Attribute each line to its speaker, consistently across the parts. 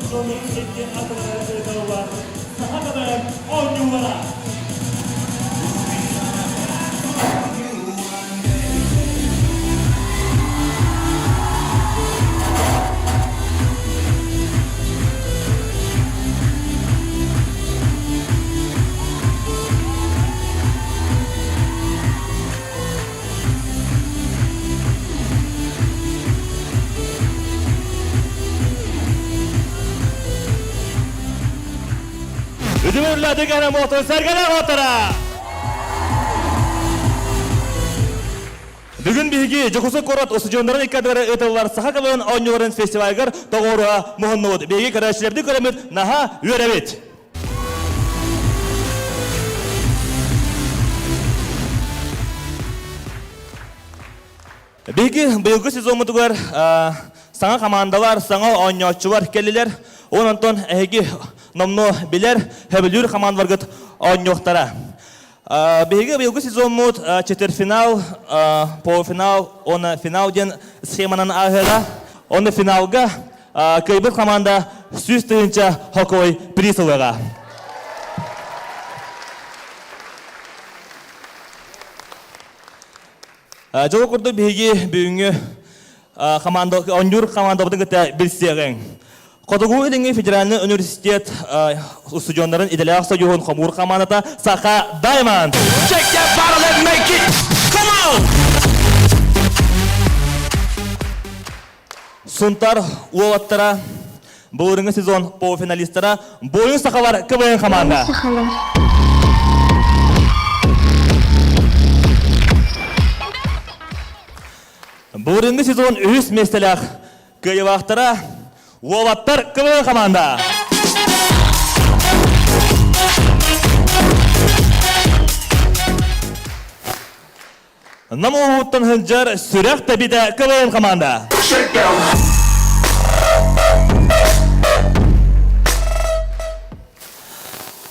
Speaker 1: устудьуоннарын икки ардыларыгар ыытыллар Саха КВН оонньуулара. Үдүмүрлэдик эрэ мотун сэргэлээх отара! Бүгүн биһиги Дьокуускай куорат устудьуоннарын икки ардыгар ыытыллар Саха кылын оонньууларын фестивалыгар тоҕуоруһа муһуннубут. Биһиги көрөөччүлэрдик көрөммүт наһаа үөрэбит. Биһиги быйылгы сезоммутугар саҥа хамаандалар, саҥа оонньооччулар кэллилэр. Уон онтон эһиги номнуо билэр, сөбүлүүр хамаандаларгыт оонньуохтара. Биһиги быйылгы сезоммут четвертьфинал, полуфинал уонна финал диэн схеманан ааһыаҕа. Онно финалга кыайбыт хамаанда 100 000 хоккой приз ылыаҕа. Дьол курдук биһиги бүгүҥҥү команда оонньуур командабытын кытта билсиэҕиҥ. Хотугу Илиҥҥи федеральный университет устудьуоннарын идэлээх союһун хомуур хамаандата Саха Даймонд. Check that bottle and make it. Come on! Сунтар уолаттара былырыҥҥы сезон полуфиналистара Буойун сахалар КВН команда.
Speaker 2: Сахалар.
Speaker 1: Былырыҥҥы сезон үһүс миэстэлээх кыайыылаахтара Уолаттар КВН команда. Нам улууһуттан сылдьар Сүрэх тэбитэ КВН команда.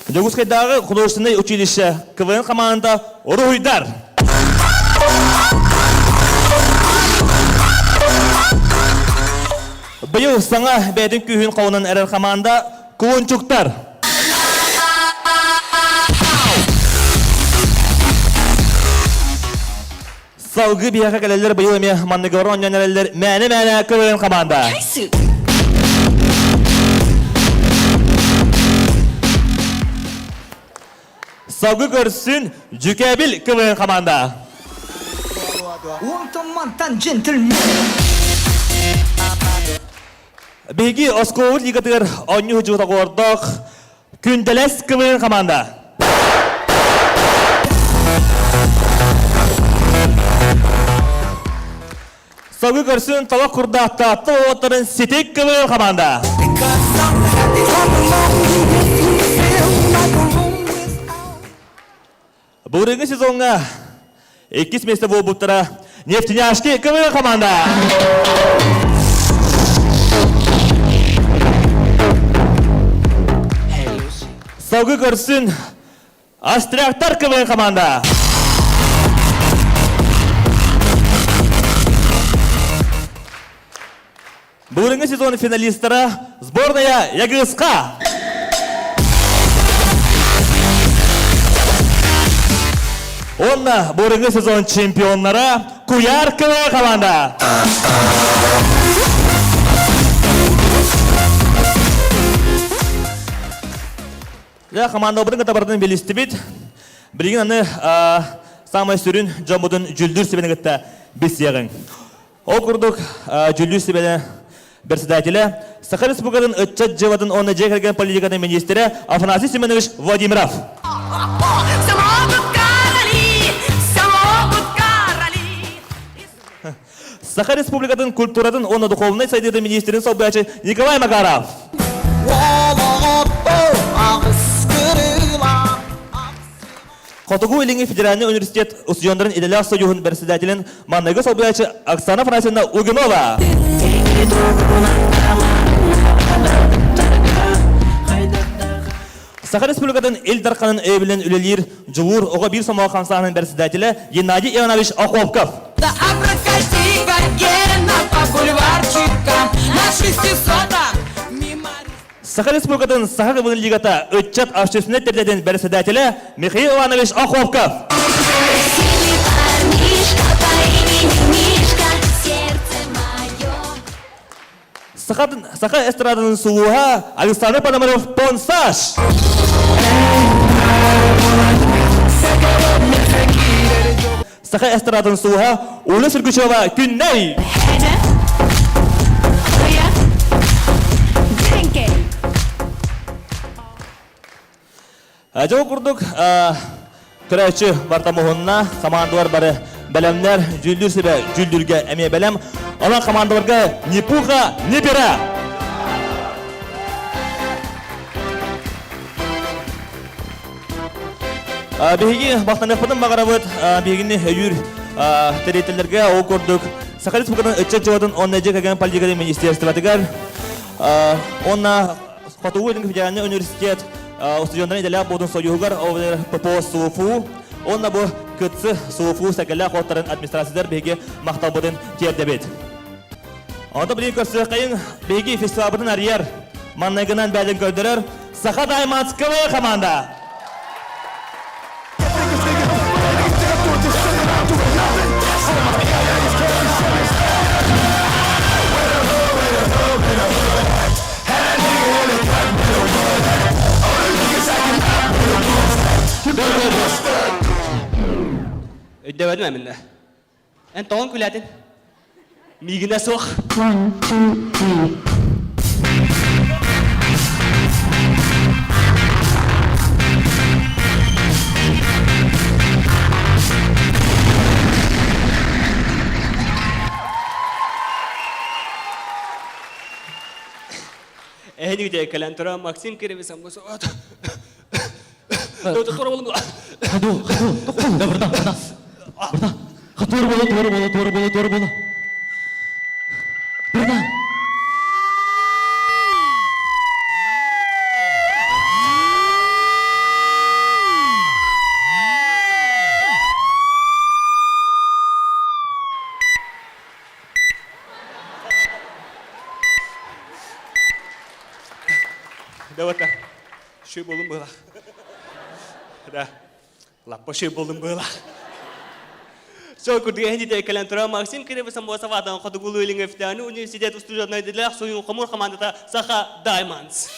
Speaker 1: Дьокуускайдааҕы художественнай училище КВН команда Уруһуйдар. Быйыл саҥа бэйэтин күүһүн холонон эрэр команда Кулунчуктар. Салгыы биһиэхэ кэлэллэр быйыл эмиэ манныгы оонньоон эрэллэр мээнэ-мээнэ КВН команда. Салгыы көрсүн Дьүкээбил КВН команда.
Speaker 3: Онтон мантан джентльмен.
Speaker 1: Биһиги оскуолабыт лигатыгар оонньуу сылдьыбыт оҕолордоох Күндэлэс КВН команда. Салгыы көрсүн талах курдаатта уоттарын Ситик КВН команда. Былырыҥҥы сезоҥҥа иккис миэстэ буолбуттара Нефтяняшки КВН команда. Салгыы көрсүн Остряктар КВН команда. Былырыҥҥы сезон финалистара сборная Ягыска. Онна былырыҥҥы сезон чемпионнара Куяр КВН команда. Дьэ, командабытын кытта барытын билистибит. Билигин аны самай сүрүн дьоммутун дьүллүүр сүбэни кытта билсиэҕиҥ. Ол курдук, дьүллүүр сүбэни председателэ Саха Республикатын ыччат дьыалатын уонна дьиэ кэргэн политикатын министрэ Афанасий Семенович Владимиров. Саха Республикатын культуратын уонна духовнай сайдыытын министрин солбуйааччы Николай Макаров. Хотугу Илиҥҥи федеральный университет устудьуоннарын идэлээх союһун председателин манныгы солбуйааччы Оксана Афанасьевна Лугинова. Саха Республикатын Ил Дарханын өйөбүлүнэн үлэлиир Дьулуур оҕо биир сомоҕо хамсааһынын председателэ Геннадий Иванович Охлопков.
Speaker 3: Да опрокати Гена по бульварчикам на шестисотом мимо.
Speaker 1: Саха Республикатын Саха Кыбын Лигата ыччат общественнай тэрилтэтин бэрэссэдээтэлэ Михаил Иванович Охлопков.
Speaker 2: Красивый парнишка по имени Мишка, сердце мое.
Speaker 1: Саха, саха эстрадатын сулуһа Александр Пономарев Понсаж. Саха эстрадатын сулуһа Оля Сергучева Күннэй. Дьол курдук көрөөччү барта муһунна, командалар бары бэлэмнэр, дьүүллүүр сүбэ дьүүллүүргэ эмиэ бэлэм. Онон командаларга ни пуха, ни пера! Биһиги махтаныахпытын баҕарабыт биһигини өйүүр тэрилтэлэргэ ол курдук Саха Республикатын ыччат дьыалатын уонна дьиэ кэргэн политикатын министерствотыгар уонна Хотугу Илин федеральнай университет устудьуоннарын идэлээх буолуутун союһугар ППО СУФУ уонна бу КЦ СУФУ сэргэлээх уоттарын администрациятыгар биһиги махталбытын тиэрдэбит. Онто билигин көрсүөххэйиҥ биһиги фестивалбытын арыйар, маннайгынан бэйэтин көрдөрөр Саха Дайманская команда!
Speaker 3: Өйдөбөтүм эминнэ. Эн тоҕон күлээтин? Миигинэ суох.
Speaker 2: One, two, three.
Speaker 3: Эһини үтэ кэлэн туран Максим Киревич Амгусоват.
Speaker 4: Хаду, хаду, да, братан, братан. Братан, туора буола, туора буола, туора буола, туора буола. Братан.
Speaker 3: Давай-ка. Шүй болун была. Да. Лаппа шүй болун была. Сол курдук эһиндите кэлэн туран Максим Кириллович Самбосов аатынан Хотугулуу Илиҥҥи федеральный университет устудьуоннай идэлээх суйун хомуур хамаандата Саха Diamonds.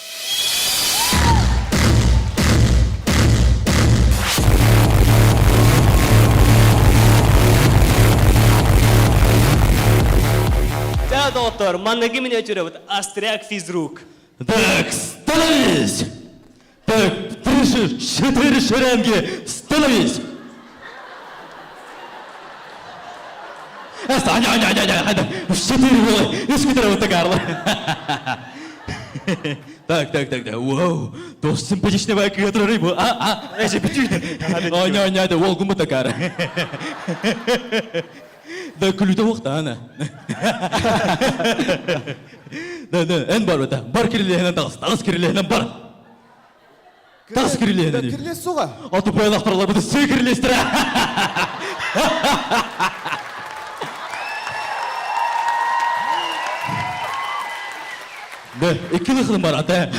Speaker 3: Дьэ, доҕоттор, манныгы мин өтүрөбүт Остряк физрук.
Speaker 4: Так, становись! Так, три, четыре шеренги, становись! Четыре было, и вот такарла. Так, так, так, так, вау, тос симпатичный который рыбу, а, а, эже бүтүйді. Оня, оня, да, ол гумба такара. Да, күлүтэ уохта, ана. Да, да, эн бар бата, бар кирилиһинэн тағыс, тағыс кирилиһинэн бар. Тағыс кирилиһинэн.
Speaker 5: Кирилиэс суға.
Speaker 4: А тупой лахтарлар будет все кирилиэстэрэ. Да, икки выходом бар, ата.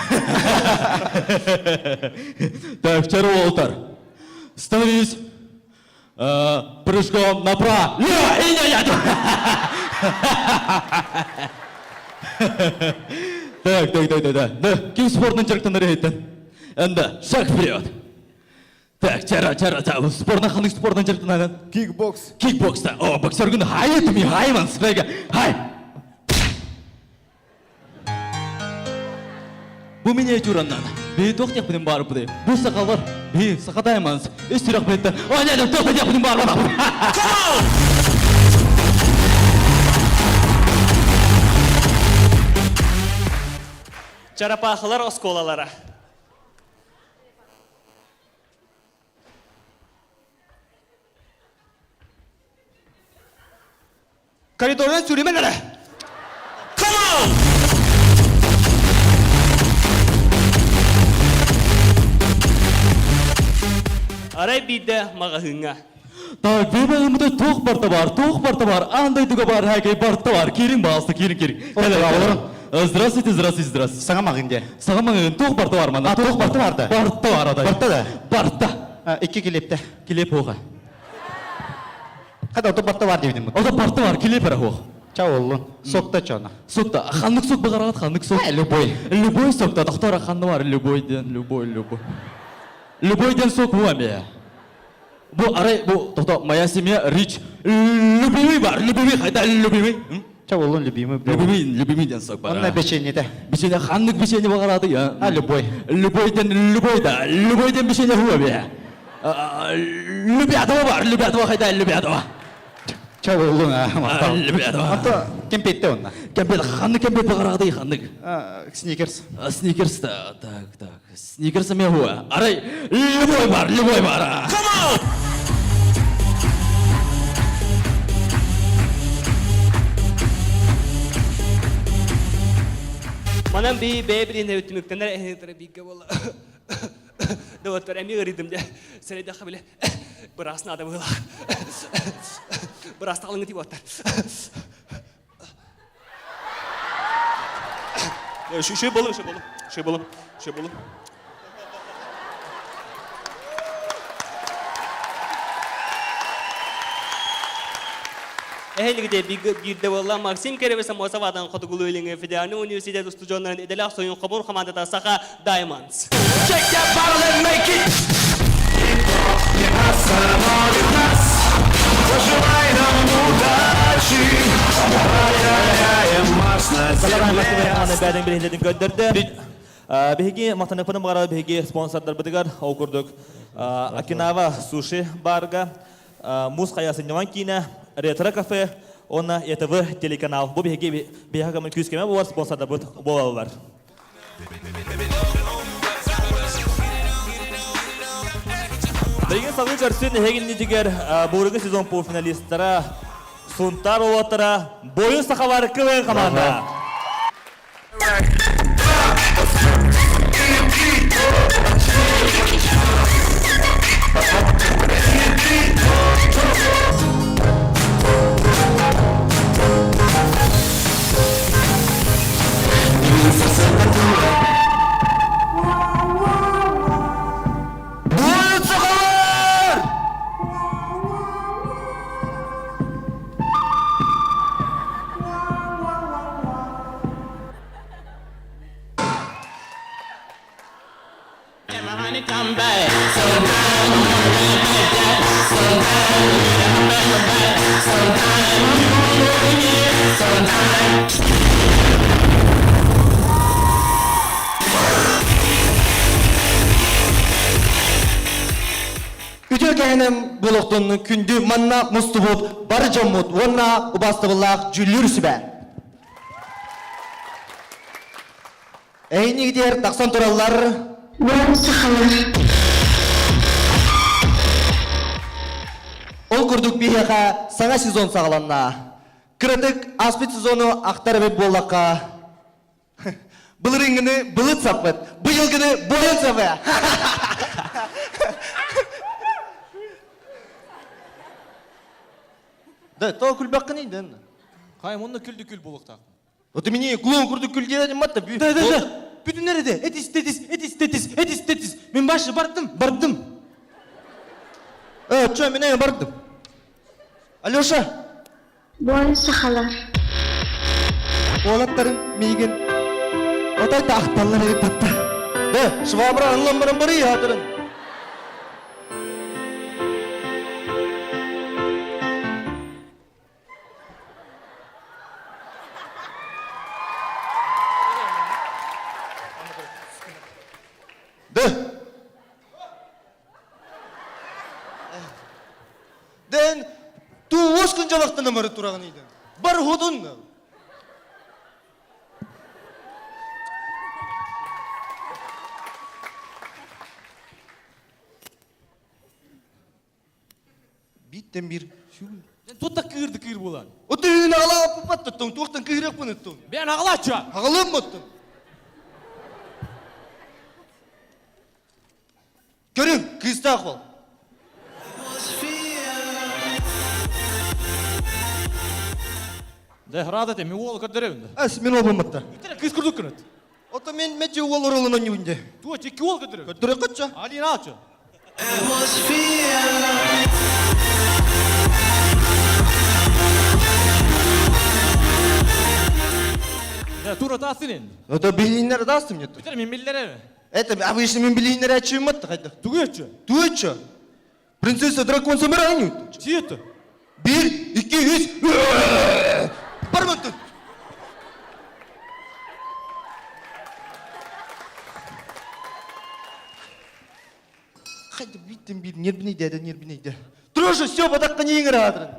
Speaker 4: Так, второй алтарь. Становись. Прыжком направо. Лево! И не, Так, так, так, так, так. Да, ким спортынан дьарыктанар эһиттен? Энда, шаг вперед. Так, чара, чара, чара. Спортынан ханнык спортынан дьарыктанар?
Speaker 5: Кикбокс.
Speaker 4: Кикбокста. О, боксер күні хай этими, хай ман, хай. Бу миниатюраннан бии туох диэхпитин баарбытый? Бу сахалар бии сахатайманс ис сүрэхпиттэн оонньоон туох диэхпитин баарбатахпыт.
Speaker 3: Чарапаахылар оскуолалара. Коридордан сүүрүмэн эрэ. Арай биирдэ маҕаһыыҥҥа.
Speaker 4: Так, бэйбэйиммитэ туох барта бар, туох барта бар, аан дойдуга бар, хакей барта бар, киириҥ баалста, киириҥ, киириҥ. Кэлэ, олорун. Здравствуйте, здравствуйте, здравствуйте.
Speaker 5: Саҥа маҕын дии.
Speaker 4: Саҥа маҕын туох барта бар манна?
Speaker 5: Туох барта барда?
Speaker 4: Барта бар адай.
Speaker 5: Барта да?
Speaker 4: Барта.
Speaker 5: Икки килиэптэ.
Speaker 4: Килиэп оха.
Speaker 5: Хата ото барта бар диэбитим.
Speaker 4: Ото барта бар, килиэп эрэ хуох.
Speaker 5: Ча оллун. Сокта чона.
Speaker 4: Сокта. Ханнык сок баҕараҕыт, ханнык сок?
Speaker 5: Любой.
Speaker 4: Любой сокта. Тохтор ханны бар, любой диэн, любой, любой. Любой диэн сок буа эмиэ. Бу арай бу тохто моя семья рич. Любимый бар, любимый хайда любимый.
Speaker 5: Ча оллун любимый.
Speaker 4: Любимый, любимый диэн сок бар.
Speaker 5: Онно печеньете.
Speaker 4: Печенье ханнык печенье баҕарады я?
Speaker 5: А любой.
Speaker 4: Любой ден любой да, любой ден печенье хуа бе. Любятова бар, Любятова хайда Любятова.
Speaker 5: Ча оллун а махтал.
Speaker 4: Любятова.
Speaker 5: Ото кемпетте онна.
Speaker 4: Кемпет ханнык кемпет баҕарады ханнык.
Speaker 5: Сникерс.
Speaker 4: Сникерс да, так, так. Сникерс эмиэ хуа. Арай любой бар, любой бар.
Speaker 1: Come on!
Speaker 3: Манан би бэйэ түмүктэнэр эһиҥтэрэ бииргэ буолла. Доҕоттор эмиэ ыарыйдым дьэ. Сэрэйдэххэ бile быраас наада быһыылаах. Быраас таҕылыҥы тиийбэттэр. Шөй болу, шөй болу, шөй болу, шөй болу. Эһэлигде биирдэ буолла Максим Кэребе Самосов аатынан Хотугулуу Илиҥҥи федеральный университет устудьуоннарын идэлээх сойун хомуур хамаандата Саха Diamonds.
Speaker 6: Shake that bottle and make it.
Speaker 1: Бэдин билиһилэрин көрдөрдө. Биһиги махтаныппытын баҕарабыт биһиги спонсордарбытыгар ол курдук Окинава суши барга Муус хайа сынньалаҥ киинэ, Ретро кафе уонна ЕТВ телеканал. Бу биһиги биһиэхэ күүс-көмө буолар спонсордарбыт буолаллар. Билигин салгыы көрсүн эһигиннитигэр буурыгы сезон полуфиналистара Сунтаар уолаттара Бойун сахалар КВН команда.
Speaker 6: Буйун сахалар!
Speaker 5: Үтүө кэһэнэн буолуохтун күндү манна мустубут бары дьоммут уонна убаастабыллаах дьүүллүүр сүбэ. Эйнигитигэр тахсан тураллар.
Speaker 2: Уон сахалар.
Speaker 5: Ол курдук биһиэхэ саҥа сезон саҕаланна. Кыратык ааспыт сезону ахтар эбит буоллахха, Былырыыҥҥыны былыт саппыт, быйылгыны буойун сапыа. Да, то күлбэххиний да.
Speaker 7: Хайым онно күлдү күл буолуохтаах.
Speaker 5: Вот мини клоун курдук күл диэн матта.
Speaker 7: Да, да, да. Бүтүн эрде. Этис, тетис, этис, тетис, этис, тетис. Мен башы бардым, бардым.
Speaker 5: Э, чё, мен бардым. Алеша,
Speaker 2: Буойун сахалар.
Speaker 5: Уолаттарым миигин отой да ахталлар эбит батта. Де, швабра ыллан баран барый хаатырын. Де. Дэн туус күн жалақтан амары турағын иді. Бар худун. Биттен бир.
Speaker 7: Тут кыырды кыыр булан.
Speaker 5: Отын ағала паттаттың, туақтан кыйрак пыныттың.
Speaker 7: Мен ағалача.
Speaker 5: Ағалым оттың. Көрүң, кыыстаах бол.
Speaker 4: Да, рада те, мен уол көрдөрөбүн.
Speaker 5: Ас, мен уолбун батта.
Speaker 4: Үтәрә кыз курдук көнөт.
Speaker 5: Ото мен мечи уол оролун ойнуйбун де.
Speaker 4: Туо, чекки уол көрдөрөбүн.
Speaker 5: Көрдөрө кытча.
Speaker 4: Алина алчы. Да, тура таасын енді.
Speaker 5: Ото билинер даастым нет.
Speaker 4: Үтәрә мен билдерем.
Speaker 5: Это обычно мен билинер ачымат кайда.
Speaker 4: Тугу өтчү.
Speaker 5: Туечу. Принцесса дракон самурай ойнуйт.
Speaker 4: Чиетті.
Speaker 5: Бир, икки, үс. Бармын тут. Хайда биттен бир нербинейде да нербинейде. Друже, все, бодаққа нейін адрын.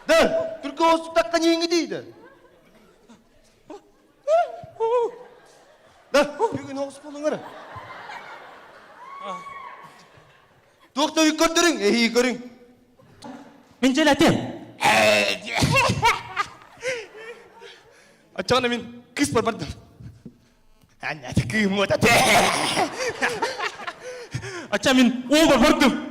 Speaker 5: Да, түркі осы таққа нейін дейді. Да, бүгін оғыз болыңыр. Тоқта үй көрдірің, ей көрің.
Speaker 7: Мен желатин.
Speaker 3: Ачана мен кыз бар бардым. Анна кыым отат.
Speaker 7: Ача мен ол бар бардым.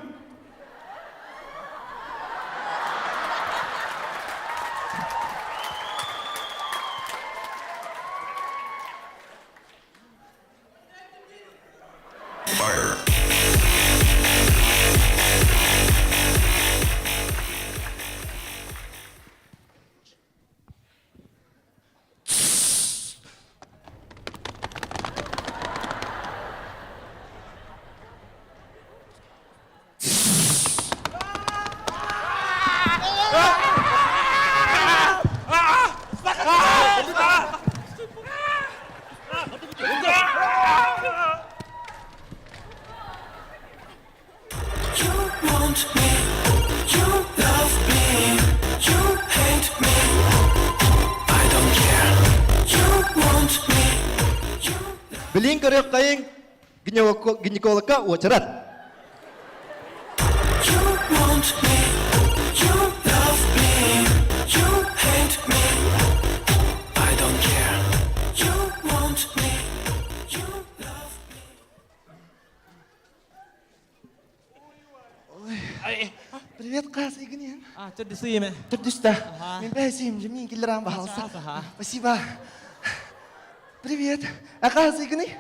Speaker 6: You want me, you love me, you hate me. I don't care. You want me, you
Speaker 5: Билин көрөк кайын гинекологка очарат.
Speaker 6: You want me, you love me, you hate me. I don't care. You want me, you love me.
Speaker 5: Привет, қаз, игінен.
Speaker 4: А, түрдісі еме.
Speaker 5: Түрдісті. Мен бәсейім, жемейін келдірам бағалса. Спасибо. Привет. Ақа, игіні.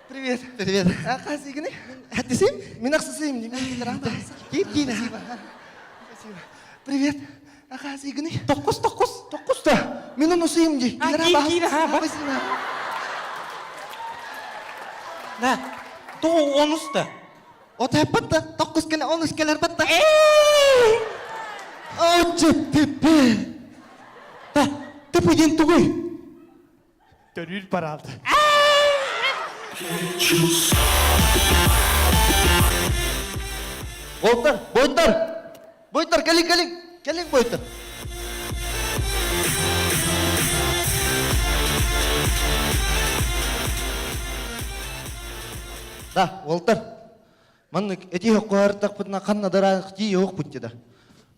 Speaker 5: Привет. Привет. Ақа, игіні. Әттесем? Мен ақсысайым, жемейін келдірам бағалса. Кел, кел. Спасибо. Спасибо. Привет. Ақа, игіні. Тоққыз, тоққыз. Тоққыз та. Мен оны сыйым дей.
Speaker 7: кел, кел, ха, бар.
Speaker 5: Спасибо.
Speaker 7: На, то онуста.
Speaker 5: Ота батта, тоққыз келе, он үш келер батта. Очы тепе.
Speaker 7: Та, тепеден тугуй.
Speaker 3: Төрүл паралды.
Speaker 5: Бойтар, бойтар. Бойтар, келин, келин. Келин, бойтар. Да, Уолтер. Маннык эти хоққуартақпытына қанна дараақ дии оқ бұтты да.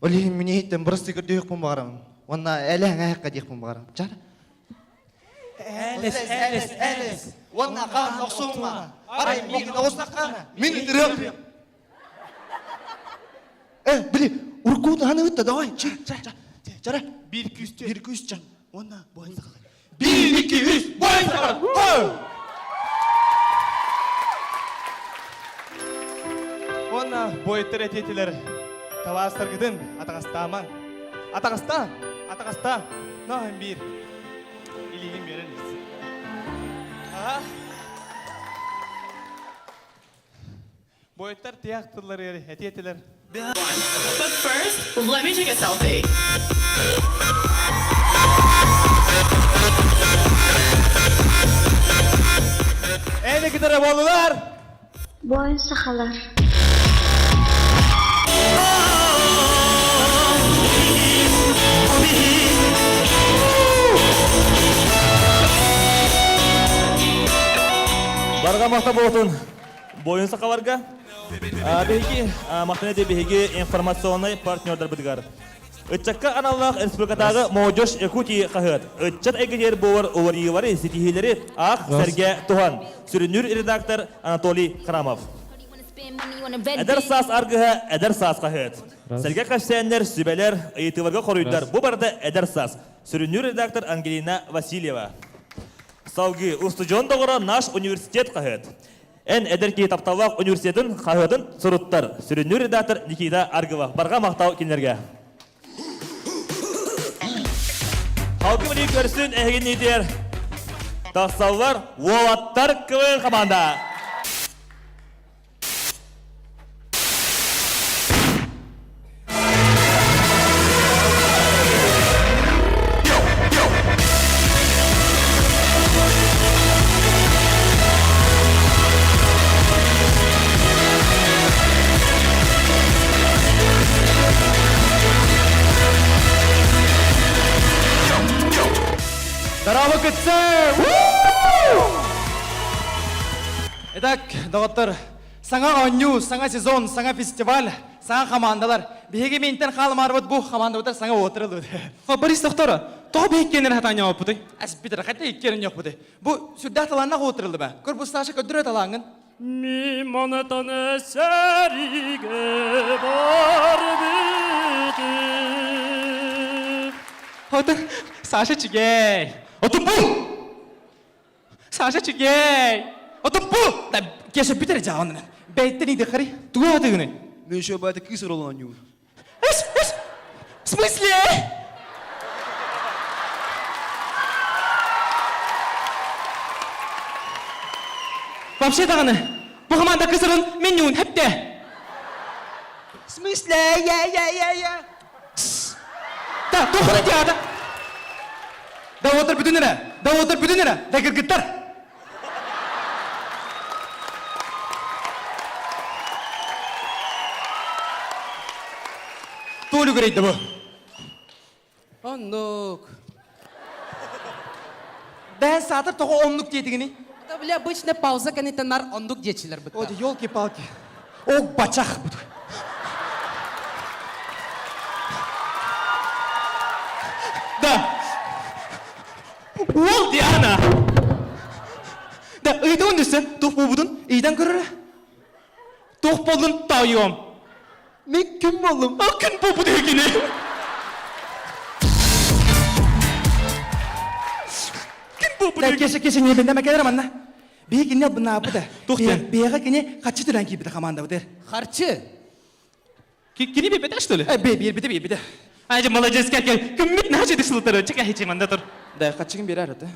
Speaker 5: Олихин минеһиттен бырысты көрді өкпін бағарам. Онна әлі әңәққа дейқпін бағарам. Жар.
Speaker 7: Элес, элес, элес.
Speaker 5: Онна қан оқсуңма. Арай мигин оғыстаққа. Мен үтірем. Э, били, уркуды аны өтті, давай, чи, ча, чара.
Speaker 3: Бир күз
Speaker 5: Бир күз ча. Онна бойын сақалай.
Speaker 3: Бир, ики, үс, бойын сақалай. Онна бойыттар этетилер. Табастаргытын атағастаман. Атағастан, атағастан. Нахын бир. Илигин берениz. Aha. Бойыттар тияқтылар ери, этетилер.
Speaker 8: But first, let me take a selfie.
Speaker 3: Эни кытара болулар.
Speaker 2: Буойун сахалар.
Speaker 1: Барга мақта болотун бойын сақаларга. Биһиги мақтан ете биһиги информационный партнердар бытыгар. Ыччакка аналлаах республикатааҕы Молодежь Якутии хаһыат ыччат эйгэтигэр буолар уларыйыылары, ситиһиилэри аах сэргэ туһан. Сүрүннүүр редактор Анатолий Храмов. Эдэр саас аргыһа Эдэр саас хаһыат. Сэргэ кэпсээннэр, сүбэлэр, ыйытыыларга хоруйдар бу барыта Эдэр саас. Сүрүннүүр редактор Ангелина Васильева. Салгыы устудьуон доҕоро Наш университет хаһыат. Эн эдэр киһи тапталлаах университетын хаһыатын суруттар. Сүрүннүүр редактор Никита Аргылов. Барҕа махтал кинилэргэ. Халкы билии көрсүн эһигинниитигэр тахсаллар уолаттар КВН команда.
Speaker 7: Здорово, КЦ! Итак, доҕоттор, саҥа оонньуу, саҥа сезон, саҥа фестиваль, саҥа хамаандалар. Биһиги минтэн хаалымаарбыт бу хамаандабытар саҥа уотырылыбыт.
Speaker 9: Борис доктора, тоҕо биһиккиэннэр хатаан ньооппутуй?
Speaker 7: Ас битэр, хата иккиэн ньооппутуй. Бу сүрдээх талааннаах уотырылыба. Көр бу Саша көрдөрө талааҥҥын.
Speaker 9: Мимонтон сэригэ барбытым. Отun Саша чигей. Отun бу! Саша чигей! Отун бу!
Speaker 7: Да, кеша бүтэр жаҕанынан. Бэйттен иди хари.
Speaker 9: Тугу атыгыны?
Speaker 10: Мен еще бата кыс ролоню.
Speaker 9: Эс, эс! В смысле? Вообще даҕаны, бу хамаанда кысырын менюн хепте.
Speaker 5: В смысле? Я, я, я, я.
Speaker 9: Да, тухуна диада.
Speaker 7: Да отыр бүтүн эрэ. Да отыр бүтүн эрэ. Да кыргыттар. Туолу көрейді бу.
Speaker 11: Оннук.
Speaker 7: Бән саатар тоҕо оннук диэтигини?
Speaker 11: Это, бля, обычно пауза кэнниттэн нар оннук диэчилэр бытта.
Speaker 7: О, елки-палки. Ок бачах бут.
Speaker 9: Да. Уол Диана. Да, ыйдыгын түссе, тух буубутун, ыйдан көрөрө. Тух болдун тайым.
Speaker 5: Мен ким болдум?
Speaker 9: А күн буубут эгини. Күн буубут
Speaker 7: Да, кеше кеше не бендеме келер манна. Биһи кине бынаабыта.
Speaker 9: Тух диэн?
Speaker 7: Биһиэхэ кини хаччы түрэн киирбитэ командабытыр.
Speaker 11: Харчы.
Speaker 9: Кини биппэтэ что ли?
Speaker 7: Э, биэрбитэ биэрбитэ.
Speaker 9: Ай, молодец, как күммүт наһаа дышлытары. Чека хичи манда тур.
Speaker 7: Да, хаччыгын берер это.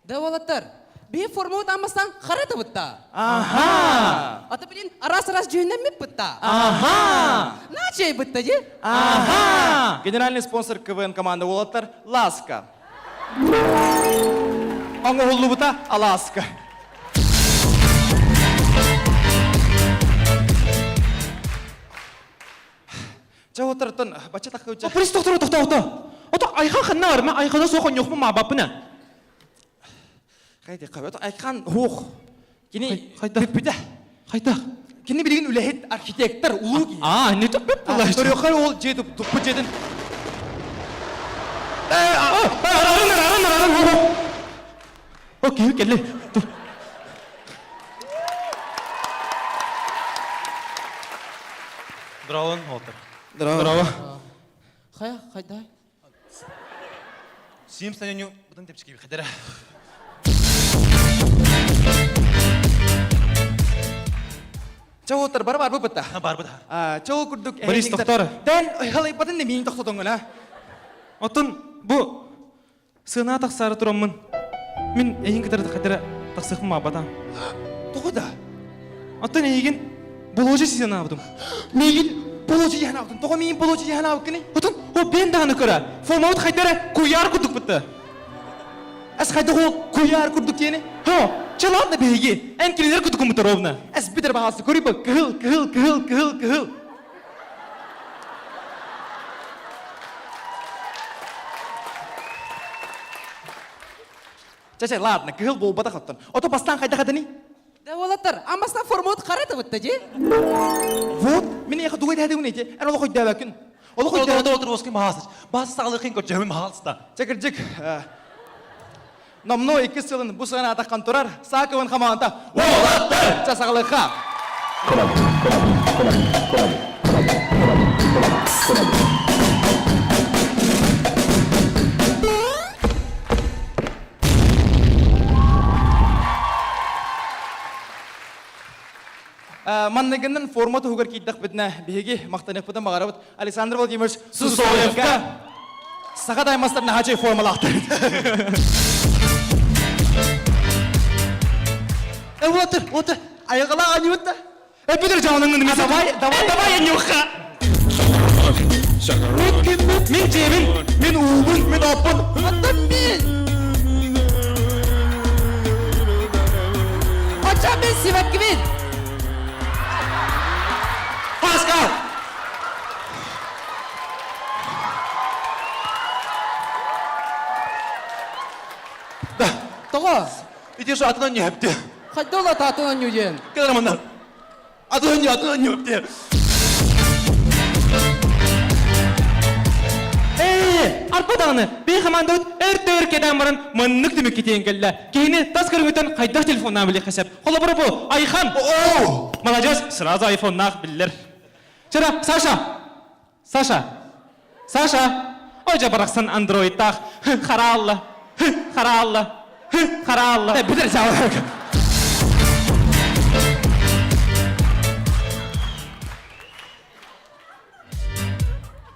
Speaker 11: Да уолаттар, биһи формабыт аммастан хара табытта.
Speaker 7: Аха!
Speaker 11: Ата билин арас-арас дьүһүннэммит бытта.
Speaker 7: Аха!
Speaker 11: Начай бытта ди.
Speaker 7: Аха! Генеральный спонсор КВН команда уолаттар Ласка. Оҥоһуллубута Аласка. Чэ отортон бачча таххыча.
Speaker 9: Борис доктор тохто тохто. Ото айхан ханна бар, мен айхана суох оньохпун маабаппына.
Speaker 7: Хайда қабат айхан хуох. Кини
Speaker 9: Хайда?
Speaker 7: бүппүтэ.
Speaker 9: Хайда?
Speaker 7: Кини билигин үлэһит архитектор улуу киһи.
Speaker 9: А, не то бүп була.
Speaker 7: Төрүөххэ ол дьиэ туппут дьиэтин
Speaker 9: Арарын, арарын, арарын. О, киһи келли.
Speaker 1: Здорово, Уолтер.
Speaker 9: Здорово.
Speaker 11: Хайа, хайда.
Speaker 1: Сим станю бутын тепчики хадара.
Speaker 7: Чэ уоттар бар бар быппыта.
Speaker 1: Бар быта.
Speaker 7: Чэ ол курдук
Speaker 9: Борис тохтор.
Speaker 7: Дэн халайпатын да миин тохтотоҥҥун
Speaker 9: Оттон бу сыана тахсаары тураммын. Мин эйин кытары хадара тахсыахпын маабатаам.
Speaker 7: Тоҕо да?
Speaker 9: Оттон эйигин болуочу сыанаабытым.
Speaker 7: Миигин болуочу дьаһанаабытын. Тоҕо миигин болуочу дьаһанаабыккыный?
Speaker 9: Оттон о бен даҕаны көрө. Формабыт хайдара куйаар курдук бытта.
Speaker 7: Эс хайдах ол куйаар курдук диэни?
Speaker 9: Хо, чэ ладно биһиги. Эн кинилэр курдуккун ровно.
Speaker 7: Эс бүтэр баҕасы көрүй кыһыл, кыһыл, кыһыл, кыһыл, кыһыл. Чэ, чэ, ладно, кыһыл буолбатах оттон. Ото бастаан хайдах этиний?
Speaker 11: Да уолаттар, аммастан формут хара тыбытта дии.
Speaker 9: Вот, мин эйиэхэ тугу этээдигин ити, эн олох өйдөөбөккүн. Олох өйдөөбөккүн.
Speaker 10: Отыр маһаас. Бас саҕалыхын көрчөһүм маһааста.
Speaker 7: Чэ кырдьык, номнуо иккис сылын бу сыана атаххан турар Саакыбын хамаанда уолаттар! Чэ саҕалыхха. Манныгынан форма туһугар киирдэхпитинэ, биһиги махтаныахпытын баҕарабыт Александр Владимирович Сусоевка саха таймастар наһаа формалаахтар.
Speaker 5: Э, вот, вот, айылҕалаах аньыбыт да.
Speaker 9: Э, бүтүр дьаалыңын давай, давай, давай, нюха. Мин киммин? Мин дьиэбин, мин уубун, мин оппун.
Speaker 11: Оттон мин. Оччо мин сибэккибин.
Speaker 9: Паскал!
Speaker 10: Да.
Speaker 11: Тоҕо?
Speaker 10: Ити şu атынан ньэпти.
Speaker 11: Хайда ола таатын онньу диэн?
Speaker 10: Кыраманнар. Атынан атынан ньэпти.
Speaker 9: Ээ, арпа даҕаны, бии хамаандабыт өр да өр кэдээн баран маннык түмүккэ тиийэн кэллэ. Киһини тас көрүҥүттэн хайдах телефоннаан билиэххэ сөп. Холобура бу, Айхан!
Speaker 10: Оо!
Speaker 9: Маладьыас, сразу айфоннаах биллэр. Чара, Саша! Саша! Саша! Ой, дьэ барахсан андроидтаах. Хараалла! Хараалла! Хараалла!
Speaker 7: Бүтэр саҕалаах.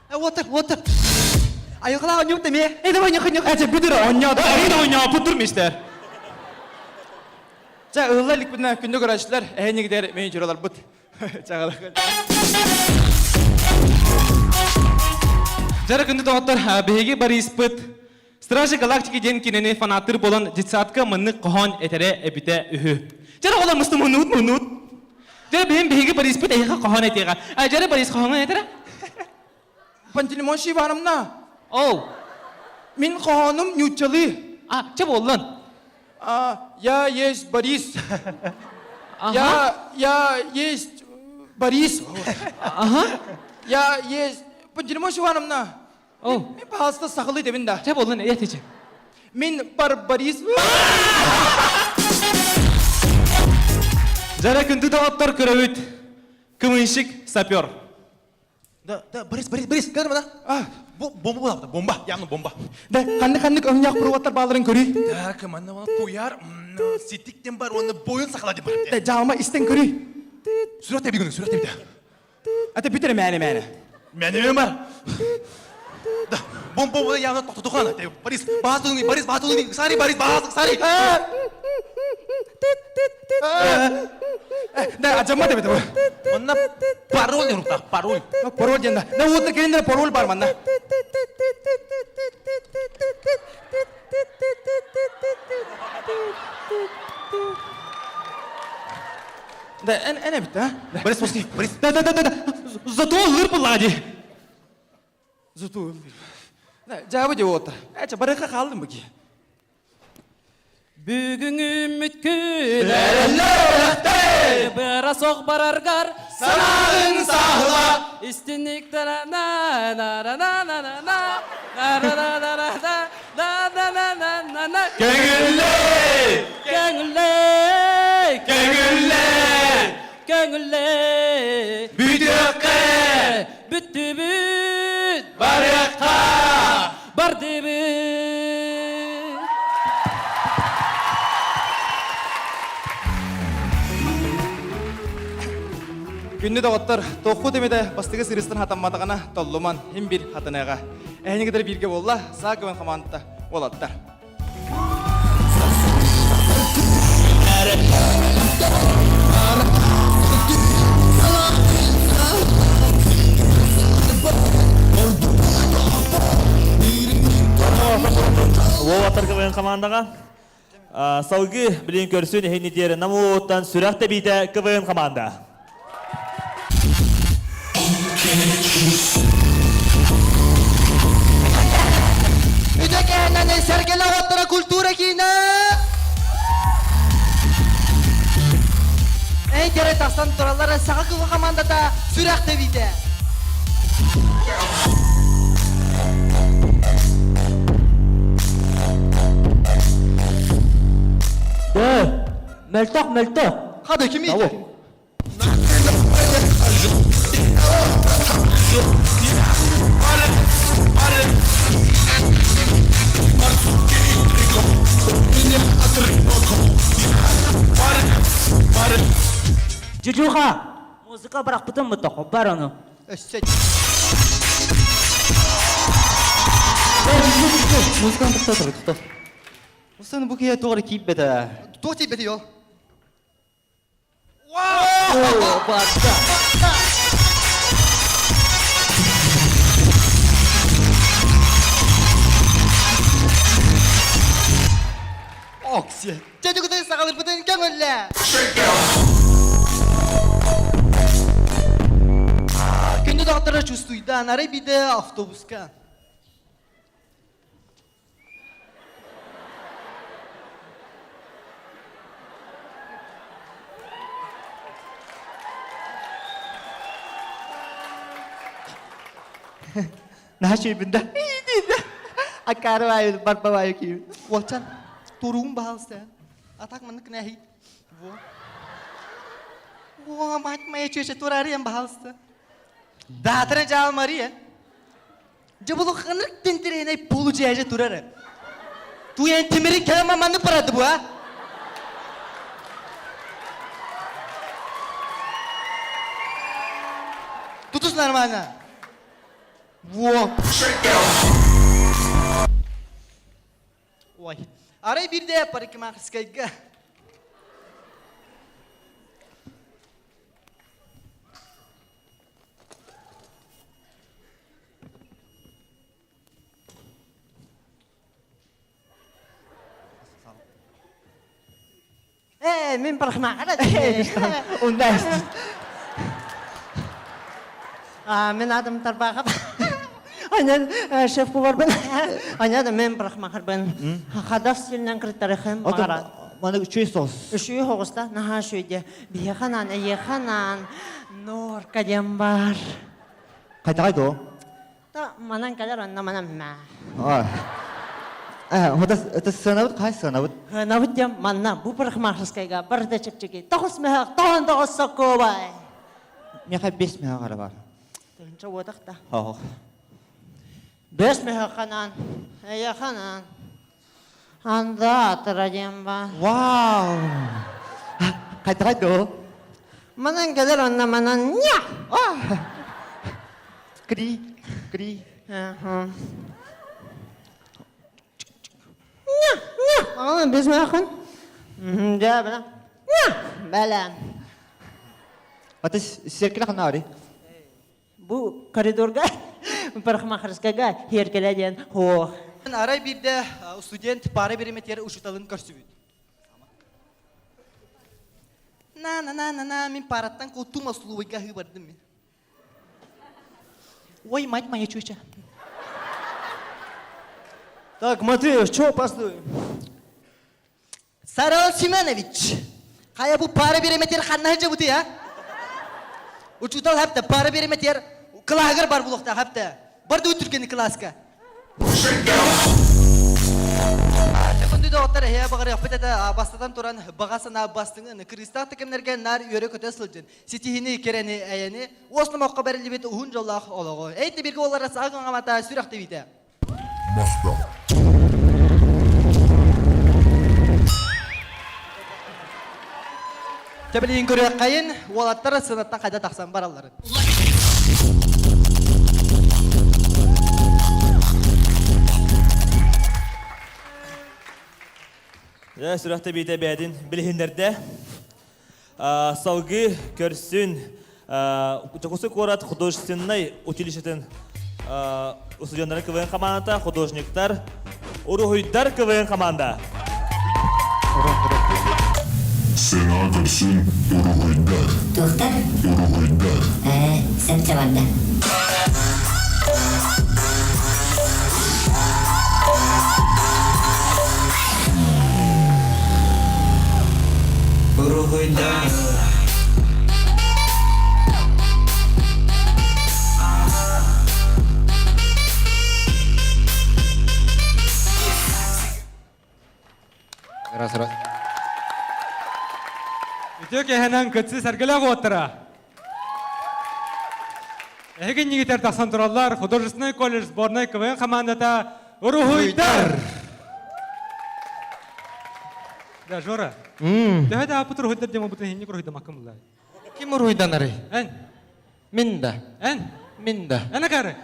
Speaker 5: Вот, вот. Айылҕалаах оонньуубут эмиэ.
Speaker 9: Эй, давай, ньох, ньох. Эче, бүтэр оонньоо. Эй, оонньоо, путур мистер.
Speaker 7: Чэ, ыһылла иликпитинэ күндү көрөөччүлэр, эһэнигидэр мин дьураларбыт. Чаҕалах.
Speaker 9: Дьара күндү доҕоттор, биһиги Бориспыт Стражи Галактики диэн кинини фанаттыр буолан детсадка маннык хоһоон этэрэ эбитэ үһү. Дьара оҕолор мусту мунуут мунуут. Дьара биһин биһиги Бориспыт эһиэхэ хоһоон этиэҕэ. Дьара Борис хоһооҥҥун этэрэ?
Speaker 7: Пантелеймон Ивановна.
Speaker 9: Оу.
Speaker 7: Мин хоһоонум ньууччалыы.
Speaker 9: А, чэ буоллун.
Speaker 7: А, я есть Борис. Я, я есть Борис.
Speaker 9: Ага.
Speaker 7: Я есть Пантелеймон Ивановна.
Speaker 9: Оу.
Speaker 7: Мин пожалуйста сахалыы дебин да.
Speaker 9: Чэ буоллун, этичи.
Speaker 7: Мин барбарис.
Speaker 9: Жара күндү доҕоттор көрөбүт. Кымынщик сапер.
Speaker 10: Да, да, Борис, Борис, Борис, көр мына. Бу бомба буолабыта, бомба, явно бомба.
Speaker 7: Да, ханнык ханнык өҥнөөх проводтар бааларын көрүй.
Speaker 10: Так, манна оны куяр, ситиктен бар, оны бойын сақала деп бар.
Speaker 7: Да, жаалма истен көрүй.
Speaker 10: Сүрәт тебі күні, сүрәт тебі.
Speaker 7: Ата бүтер мәне мәне.
Speaker 10: Мәне бар. Да, бомба бомба явно тоқтатухан. Борис, баатылың, Борис, баатылың, сари, Борис, баатылың, сари.
Speaker 7: Да, ажамма деп это.
Speaker 10: Онна пароль деп руктах, пароль.
Speaker 7: Пароль диэн да. Да, уотта келиндер пароль бар манна. Да, эн эн эбит, а?
Speaker 10: Борис, пусти, Борис.
Speaker 9: Да, да, да, да, да. Зато ылыр буллади.
Speaker 7: Зато ылыр. Да, жабы деп уотта. Эче, барыха қалдым бұки.
Speaker 11: Бүгүн үміт күн Быра соқ бараргар
Speaker 7: Санағын сағыла
Speaker 11: Истинник на на на на на на на на на на на на на на на на на на
Speaker 7: Көңіллі!
Speaker 11: Көңілле
Speaker 7: Көңіллі!
Speaker 11: Көңілле
Speaker 7: Бүтөккө!
Speaker 11: Бүттү бүт
Speaker 7: Барыққа!
Speaker 11: Барды бүт
Speaker 7: Күндү доҕоттор, тоққу темете бастыгы сырыстан хатамматаҕына толлуман хим бир хатаныаҕа. Эһинигитер бииргэ буолла, саа көмөн хамаанта уолаттар.
Speaker 1: Уолаттар КВН командаға. Салгы билин көрсүн эһини диэри намуоттан сүрэх тэбиитэ КВН команда.
Speaker 5: Үтөкээнэн сэргэлэ оттора культура киинэ!
Speaker 7: кэрэ тахсан тураллара саха кылы хамаандата сүрэх тэбиитэ.
Speaker 4: Дөө, мөлтөх, мөлтөх.
Speaker 5: Хада ким иитэр?
Speaker 4: Жужуха, музыка бырахпытым бутох, бар ону.
Speaker 5: Өссө
Speaker 4: Музыканы тоқтатыр, тоқтат. Осыны бу киһи туох эрэ киирбэтэ.
Speaker 5: Туох тиийбэтий ол?
Speaker 4: О, барда.
Speaker 5: Окси. Чөчүгүтүн саҕалырбытын көҥүллэ. Күндү доҕотторо чувствуйдаан, арай биирдэ автобуска.
Speaker 7: Наһаа үчүгэйбин да. Аккаарыбайы барбабайы киһи.
Speaker 5: Уолчан, туругун баһаалыста. А так маннык кнэһий. Во. О, мать моя, чүөчэ турарием баһаалыста. Даатара жаал Мария. Дьэ бұл ханнык тинтирeenэй полудьээже турар. Туйан тимири кэлэн маннык барады бу а? Тутус нормально. Во. Ой. Арай бирде парикмахерскайга.
Speaker 12: Ээ, мин парикмахер.
Speaker 7: Онда
Speaker 12: А, мин аатым Тарбахов. Анан шеф поварбын. Аня да мен парикмахербын. Хадас стилинэн кырыттарыхым баҕара.
Speaker 7: Маны үчүгэй соҕус.
Speaker 12: Үчүгэй соҕуста, наһаа үчүгэй Биһиэхэ эйиэхэ норка диэн баар.
Speaker 7: Хайдаҕай дуо?
Speaker 12: Та манан кэлэр онно манан маа.
Speaker 7: Это сыанабыт хай сыанабыт?
Speaker 12: Сыанабыт диэн манна бу парикмахерскайга барыта чэпчэки. Тоҕус мөһөх, тоҕон тоҕус сокуобай.
Speaker 7: Миэхэ бес мөһөх ара бар.
Speaker 12: Тыһынча уотах да.
Speaker 7: Хоох.
Speaker 12: Бес мөһөх ханан, эйэ ханан. Анда диэн бар.
Speaker 7: Вау! Хайдаҕай дуо?
Speaker 12: Манан кэлэр онно манан ня!
Speaker 7: Кри, кри.
Speaker 12: Ня, ня. Аны без мөһөхүн. Дьэ, бэлэм. Ня, бэлэм.
Speaker 7: Ата сиэркилэ ханна барый?
Speaker 12: Бу коридорга парикмахерскайга сиэркилэ диэн суох.
Speaker 5: Арай биирдэ студент пара бириэмэтигэр учууталын көрсүбүт. На-на-на-на-на, мин параттан куттум остолобуйга аһыы бардым мин.
Speaker 7: Ой, мать моя чуча.
Speaker 1: Так, Матвеев, чего опаздываем?
Speaker 5: Сарал Семенович, хайа бу пара бириэмэтигэр ханна сылдьабытый, а? Учуутал хапта пара бириэмэтигэр кылааһыгар бар булуохтаах хапта. Барды үтүргэни кылааска. Күндү доҕоттор, эһээ баҕарыахпыт этэ бастатан туран баҕа санаа бастыҥын, кырыыстаах да кэмнэргэ наар үөрэ-көтө сылдьын, ситиһини, кэрэни, эйэни, уос номоххо бэриллибит уһун дьоллоох олоҕу. Эй, тибиргэ уоллара саҕа аҥамата сүрэх тэбиитэ. Тэбилиин көрүөххэйин, уолаттар сынаттан хайда тахсан баралларын.
Speaker 1: Дьэ, сүрэх тэбиитэ бэйэтин билиһиннэрдэ. Салгыы көрсүн Дьокуускай куорат художественнай училищетын устудьуоннарын КВН хамаандата, художниктар, уруһуйдар КВН хамаанда.
Speaker 13: Сена көрсүн уруһуйдар.
Speaker 14: Туохтар?
Speaker 13: Уруһуйдар.
Speaker 14: Ээ, сөпчө барда.
Speaker 6: Уруһуйдар.
Speaker 7: Раз, раз.
Speaker 9: Үтүө киэһэнэн кытсы сэргэлээх уоттара. Эһиги иннигитэр тахсан тураллар художественный колледж сборнай КВН командата Уруһуйдар! Да, Жора. Төһө да аппыт уруһуйдар диэн буолбутун иһинник уруһуйдамаккын буллай.
Speaker 7: Ким уруһуйданарый?
Speaker 9: Эн.
Speaker 7: Мин да.
Speaker 9: Эн.
Speaker 7: Мин да.
Speaker 9: Эн акары.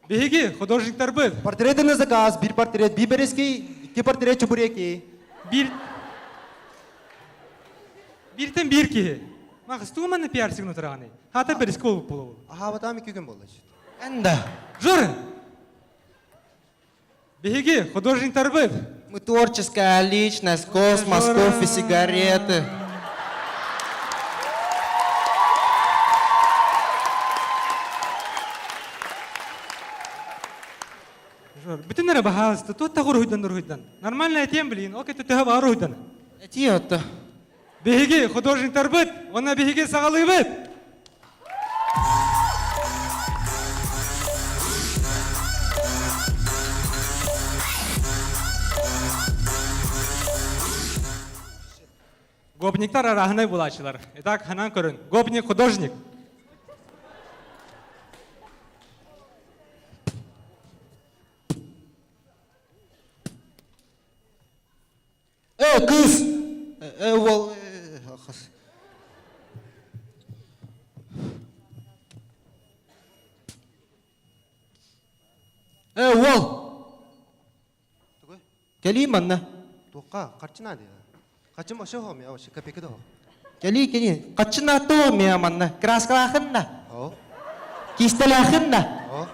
Speaker 9: Биһиги художниктарбыт.
Speaker 10: Портреты на заказ, бир портрет биберский, икки портрет чебуреки.
Speaker 9: Бир Биртен биир киһи. Махыс тугу манна пиарсигын утараҕыный? Хаата бэрискэ буолбут буолабыл.
Speaker 10: Аһаабатаам икки күн буолла.
Speaker 7: Эн да.
Speaker 9: Жор! Биһиги художниктарбыт.
Speaker 7: Мы творческая личность, космос, кофе, сигареты.
Speaker 9: Жор, бүтүн эрэ баһаалыста, туох уруһуйдан уруһуйдан. Нормально этиэм билигин, ол кэтэ төһө баар уруһуйдан.
Speaker 7: Этии отто.
Speaker 9: Биһиги художниктарбыт, уонна биһиги саҕалыыбыт. Гопниктар арааһынай булааччылар. Итак, ханан көрүн. Гопник художник.
Speaker 7: Э, кыыс! Э, уол... Э, уол! Кэлии манна.
Speaker 10: Туохха? Харчы наада. Харчым вообще хоом, я вообще копейка да
Speaker 7: Кэлии, кэлии. Харчы наада мия манна. Краскалаахын да. Кистэлээхин да.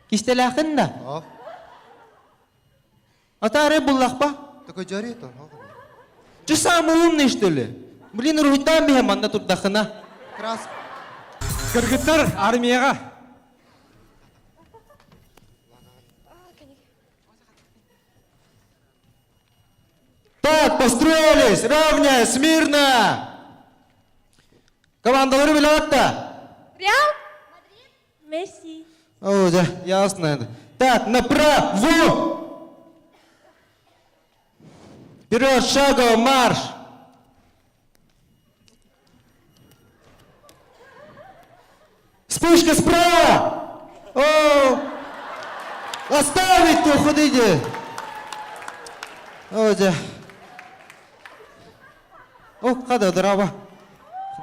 Speaker 7: Кистэлээхин да. Атаары буллахпа.
Speaker 10: Такой жарит он.
Speaker 7: Ты самый умный, что ли? Блин, уруһуйдаан биһэ манна турдахына.
Speaker 10: Крас.
Speaker 9: Кыргыттар армияға.
Speaker 7: Так, построились, равняй, смирно! Командалары билет да?
Speaker 2: Реал? Месси.
Speaker 7: О, да, ясно это. Так, направо! Вперед, шагом, марш! Вспышка справа! О! Оставить уходите! О, да. О, хада, дрова.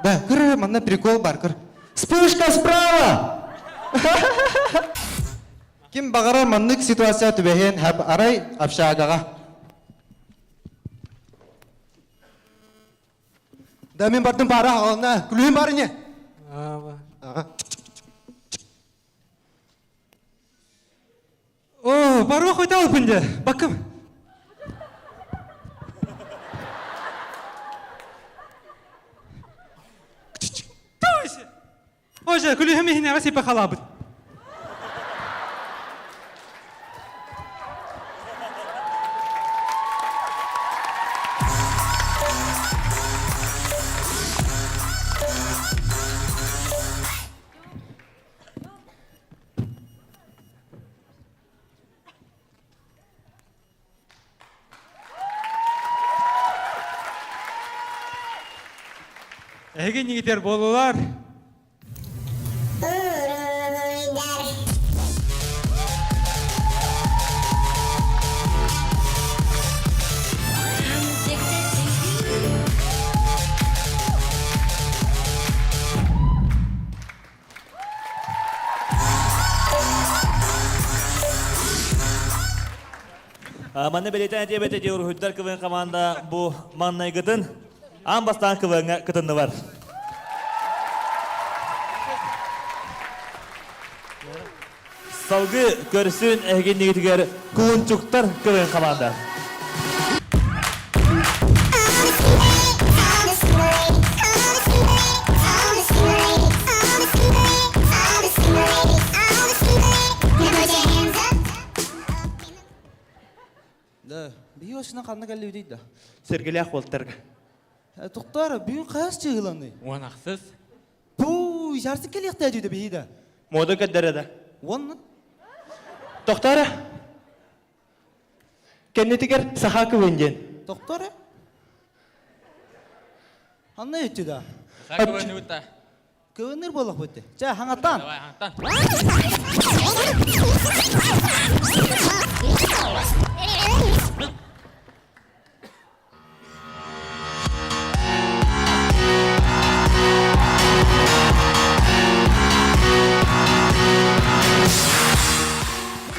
Speaker 7: Да, кыр, манна прикол бар, кыр. Вспышка справа! Ким баҕарар маннык ситуация түбэһиэн хап арай общагаҕа.
Speaker 10: Да мин бардым пара аҕална. Күлүһүм бар ини.
Speaker 9: О, баруох өтө де. Бакым. Оже, күлүһүм иһинэҕэ сипэ халаабыт. Эһиги нигитер буолулар.
Speaker 1: Манна бэлиэтээн этиэбэт этии уруһуйдар КВН команда бу маннайгытын аан бастаан КВН-ҥа кытыннылар. Салгыы көрсүн эһигиннигитигэр Кулунчуктар КВН команда.
Speaker 5: Да, биһи осынан ханна кэллибитий да?
Speaker 3: Сэргэлээх буолтарга.
Speaker 5: Тоқтар, бүгүн хас чыгыланы?
Speaker 9: Уонахсыз.
Speaker 5: Пуу, жарсы кэлиэхтээ дүйдэ биһи да.
Speaker 3: Мода кэддэрэ да.
Speaker 5: Уонна?
Speaker 3: Тоқтара.
Speaker 9: Кэннитигэр саха кыбын диэн.
Speaker 5: Доктор? Ханна өттү да?
Speaker 11: Саха кыбын да.
Speaker 5: Кыбынныр буоллах бутты. Чэ, хаңаттан.
Speaker 11: Давай, хаңаттан.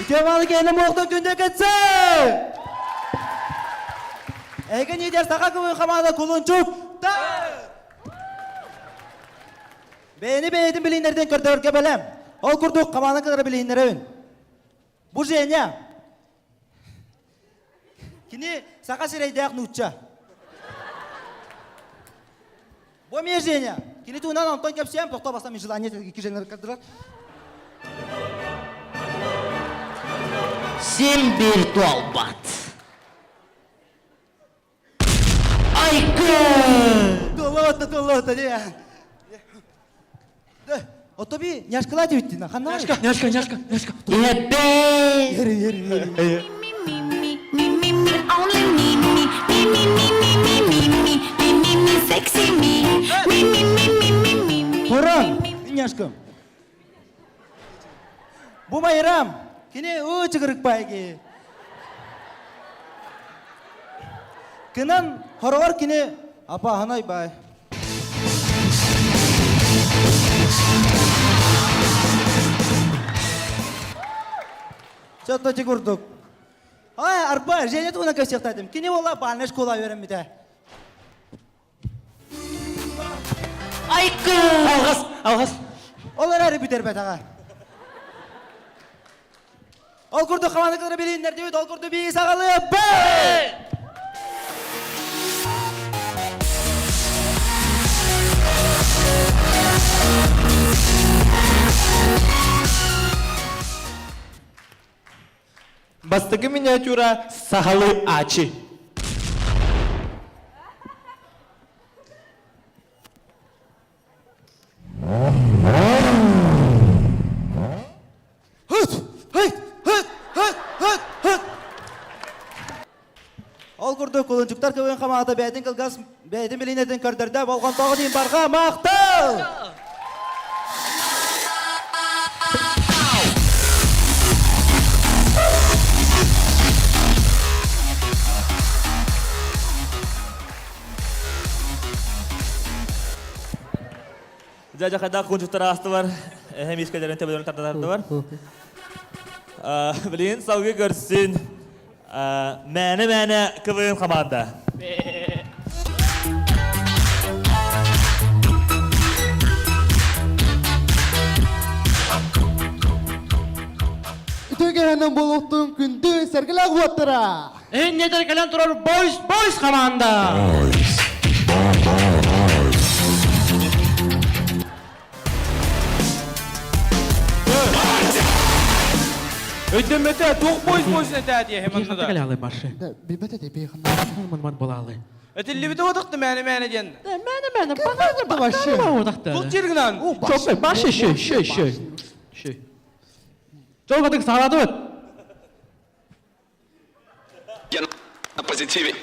Speaker 5: Үтө-маалы киһини муохтан күндэ кэтсэ! Эһиги лидер саха кыбын хамаана кулунчук Бэйэни бэйэтин билииннэрдэн көрдөрөргө бэлэм. Ол курдук хамаана кытары билииннэрэбин. Бу Женя. Кини саха сирэйдээх нуучча. Бу эмиэ Женя. Кини туһунан онтон кэпсиэм, тохтоо бастан мин желание икки Женялар кырдырар.
Speaker 14: Син биир туолбат. Айкы!
Speaker 5: Туоллаҕытта, туоллаҕытта, дии. Ото би няшкалаа диэбиттин, ханна
Speaker 9: Няшка, няшка, няшка, няшка.
Speaker 14: Эбээ!
Speaker 5: Ери, ери, ери. Хорон, няшкам. Бу Майрам, кини уу чыгырыкпайги. Кынан хороҕор кини апааһынай бай. Чотто курдук. Ай, арба, Женя туһунан кэпсиэхтаатым. Кини буола бальная школа үөрэммитэ.
Speaker 14: Айкы!
Speaker 9: Алҕас, алҕас.
Speaker 5: Ол эрээри бүтэрбэтэҕэ. Ол курдук хамааны кытары билиннэрдибит, ол курдук бии саҕалыыбыт!
Speaker 9: Бастакы миниатюра сахалы ачи.
Speaker 5: Hıt! Hıt! Hıt! Hıt! Hıt! Hıт! Ол курдук кулунчуктар кыбын хамаата бэйэтин кылгас бэйэтин билиинэтин көрдөрдө болҕомтоҕо диин барҕа махтал!
Speaker 1: Дьэ, хайдах кунчуктар аастылар, эһэм искэлэрин төбөлөрүн тардатардылар. Билигин салгыы көрсүн мээнэ-мээнэ КВН хамаанда.
Speaker 15: Үтүө буолуохтун күндү сэргэлээх уоттара!
Speaker 9: Эннетер кэлэн турар Boys Boys хамаанда!
Speaker 11: Өйдөммөтө туох бойс бойс этээ диэһи манна да.
Speaker 9: Кэлэ баршы.
Speaker 15: Билбэт эти бейханна.
Speaker 9: Ман болалы.
Speaker 11: Этиллибити отакты мэне мэне диэн.
Speaker 9: Мэне мэне баганы баганы отакты.
Speaker 11: Бұл жергінан.
Speaker 9: Чоппай башы шö шö шö. Шö. Жолгадык саалады бит.
Speaker 6: Я на позитиве.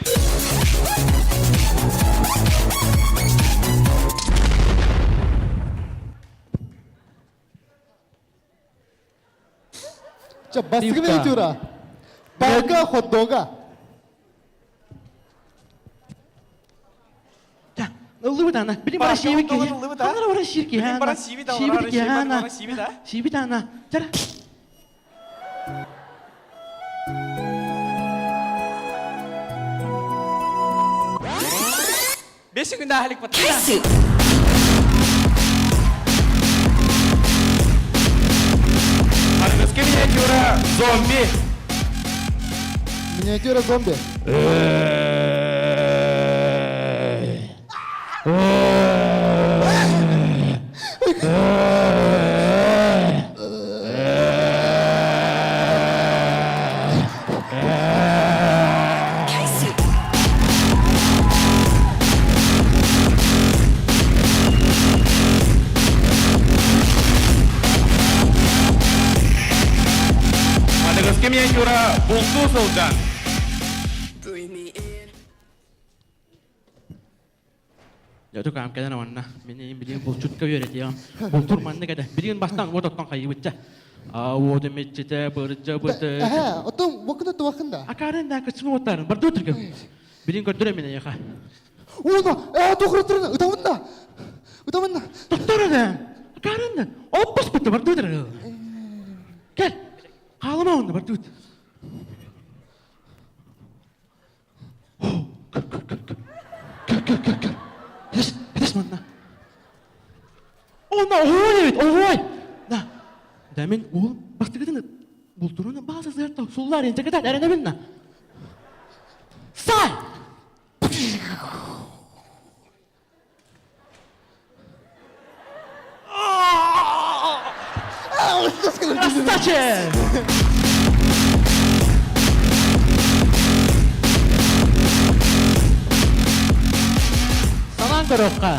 Speaker 15: Ча бастыгы миниатюра. Барга хот-дога.
Speaker 9: Ыллыбыт ана. Билим бара шиби ки. Ханара бара ширки.
Speaker 11: Билим бара шиби да,
Speaker 9: Шиби ки ана.
Speaker 11: шиби да.
Speaker 9: Шиби ана. Жара.
Speaker 11: Бес күн ахалик бат. Аныгыскы миниатюра зомби.
Speaker 15: Миниатюра зомби.
Speaker 11: Аныгыскы миниатюра булту сылдьан.
Speaker 9: Дьэ, каам кэлэн манна. Мин эйим билигин булчутка үөрэтиэҕим. Бултур маннык этэ. Билигин бастаан уот оттон хайыбытча. А уоту миччитэ, бырдьа быты.
Speaker 15: Эһэ, оттон уоккун оттубаккын да?
Speaker 9: Акаарын да кыччыма уоттарын. Барды өтүргем. Билигин көрдөрө мин эйиэхэ.
Speaker 15: Уону, ээ, тухрытырын, ытабын да. Ытабын да.
Speaker 9: Тоттор эрэ. Акаарын да. Оппус бытты барды өтүргем. Кел. Хаалыма онно барды өт. Көр, көр, көр, көр. Көр, көр, көр, көр. Этэс, этэс манна. Онно оһуой эбит, оһуой. Да. Да мен уол бастыгытын бултуруна бааза сыарта суллар энчекетат эренебин на. Сай! Красавчик! Санаан көрүөххэ.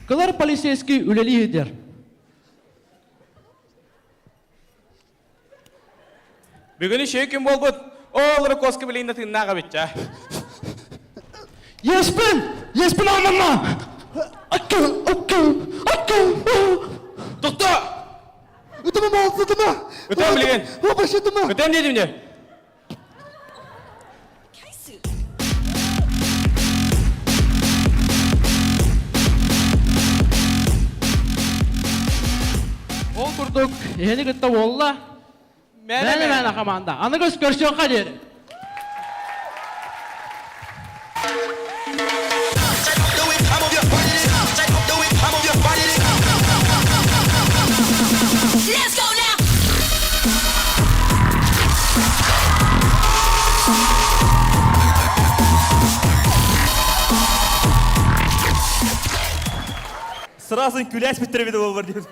Speaker 9: Кылар полицейский үлэлии сылдьар.
Speaker 16: Бүгүн үчүгэй күн буолбут. Ол коска билигин да тыыннаах эбит ча.
Speaker 9: Еспин! Еспин алманна! Аккыл! Аккыл! Аккыл!
Speaker 16: Тохто!
Speaker 15: Ытыма маалыс ытыма!
Speaker 16: Ытам билигин.
Speaker 15: Вообще ытыма!
Speaker 16: Ытам дедим де.
Speaker 9: Ол курдук, эһини кытта буолла. Мээнэ-мээнэ команда. Аныгыс көрсүөххэ диэри.
Speaker 6: Let's go now!
Speaker 1: Сразу күләс биттер болар деп.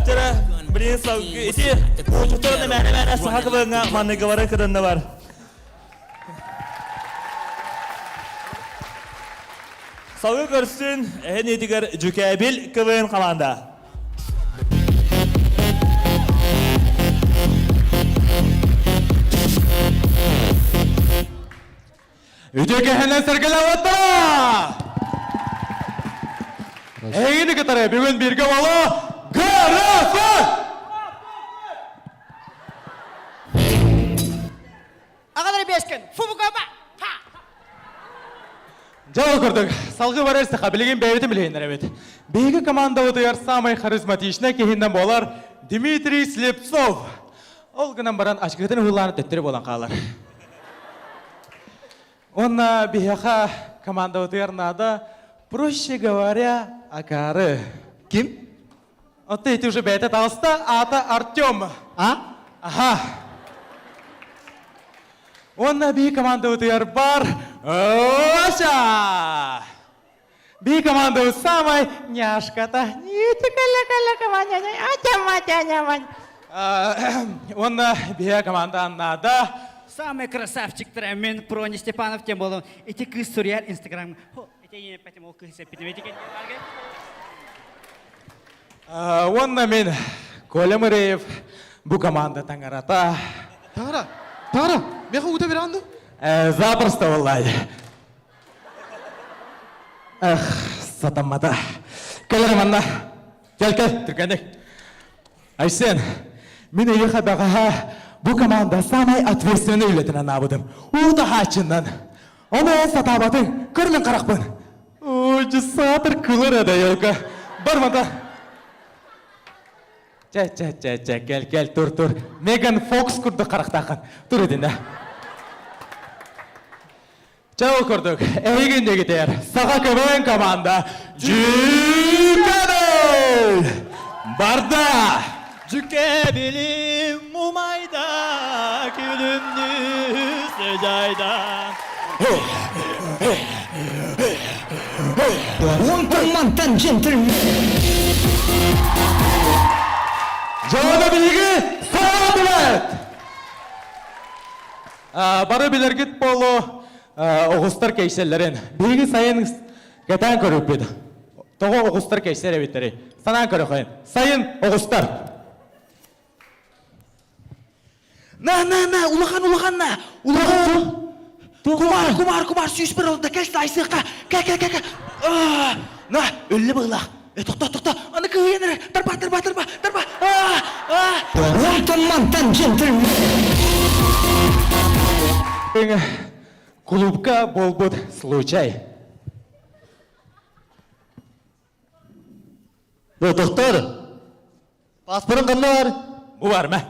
Speaker 1: Тера, блин, ити куутуктар мээнэ-мээнэ саха кылыҥа манныгылары кытынна бар. Салгы көрсүн, эһин итигэр Дьүкээбил КВН команда.
Speaker 7: Үтүө кэһэнэн сэргэлээбэттэрэ! Эһигини кытары бүгүн бииргэ боло ГРФ!
Speaker 5: Аҕалары бескин, фубукаба!
Speaker 7: Дьэ ол курдук, салгыы барар саха билигин бэйэбитин билиһиннэрэбит. Биһиги командабытыгар самай харизматичнай киһинэн буолар Дмитрий Слепцов. Ол гынан баран ачкытын уһулааны төттөрү буолан хаалар. Уонна биһиэхэ командабытыгар наада, проще говоря, акары.
Speaker 5: Ким?
Speaker 7: Оттон ити уже бэйэтэ таҕыста, аата Артем.
Speaker 5: А?
Speaker 7: Аха. Уонна биһи командабытыгар бар Ося! Би командабыт самай няшката. Уонна биһи команда наада.
Speaker 5: Самый красавчик мен Проня Степанов тем более. Эти кыз суруйар Инстаграм.
Speaker 7: Уонна мен Коля Мыреев бу команда таҥарата.
Speaker 10: Таҥара, таҥара, меха ута беранду?
Speaker 7: Запросто валлай. Эх, сатаммата. Кэлэр манна. Кэл, кэл, түргэнник. Айсен, мин эйиэхэ бэҕэһээ бу команда самай ответственный үлэтин анаабытым. Уу таһааччыннан. Ону эн сатаабатыҥ, көр мин харахпын. Ой, саатар кылар эдэ, елка. Бар мата. Чэ, чэ, чэ, чэ, кэл, кэл, тур, тур. Меган Фокс курдук харахтааххын. Тур итиннэ. Чэ, ол курдук, эһиги иннигитигэр Саха КВН команда Дьүкэбил барда!
Speaker 1: Дьүкэбилим умайда, күлүмнүү сыдьайда.
Speaker 14: Онтон мантан джентльмен.
Speaker 7: Дьоно биһиги саҕалаатыбыт! Бары билэргит буолуо оҕустар кэйсэллэрин. Биһиги сайын кэтээн көрүппүт. Тоҕо оҕустар кэйсэр эбиттэрий? Санаан көрөхөйүн. Сайын оҕустар. На, на, на, улахан, улахан, на. Улахан. Кумар, кумар, кумар, сүүс бір олда, кэл айсыаққа, кэ, кэ, кэ, кэ. На, өллі бұғылақ. Э, тоқта, тоқта, аны кыйын эрэ, тарба, тарба, тарба, тарба.
Speaker 14: Онтон мантан джентльмен.
Speaker 7: Клубка болбут случай.
Speaker 15: Бу доктор, паспорын ханна бар?
Speaker 7: Бу бар ма?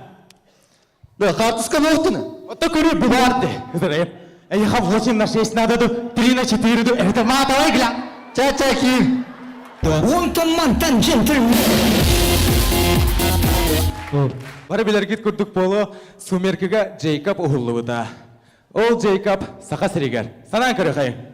Speaker 15: Бу карточка жоқтыны.
Speaker 7: Вот көрүү бу бар де. Эйха 8 на 6 надо, 3 на 4, это ма, давай гля.
Speaker 15: Ча-ча киир.
Speaker 14: Онтон мантан джентльмен.
Speaker 7: Бары билэргит курдук боло Сумеркига Джейкоб уһуллубута. Ол Джейкоб саха сиригэр. Санаан көрөхөйүн.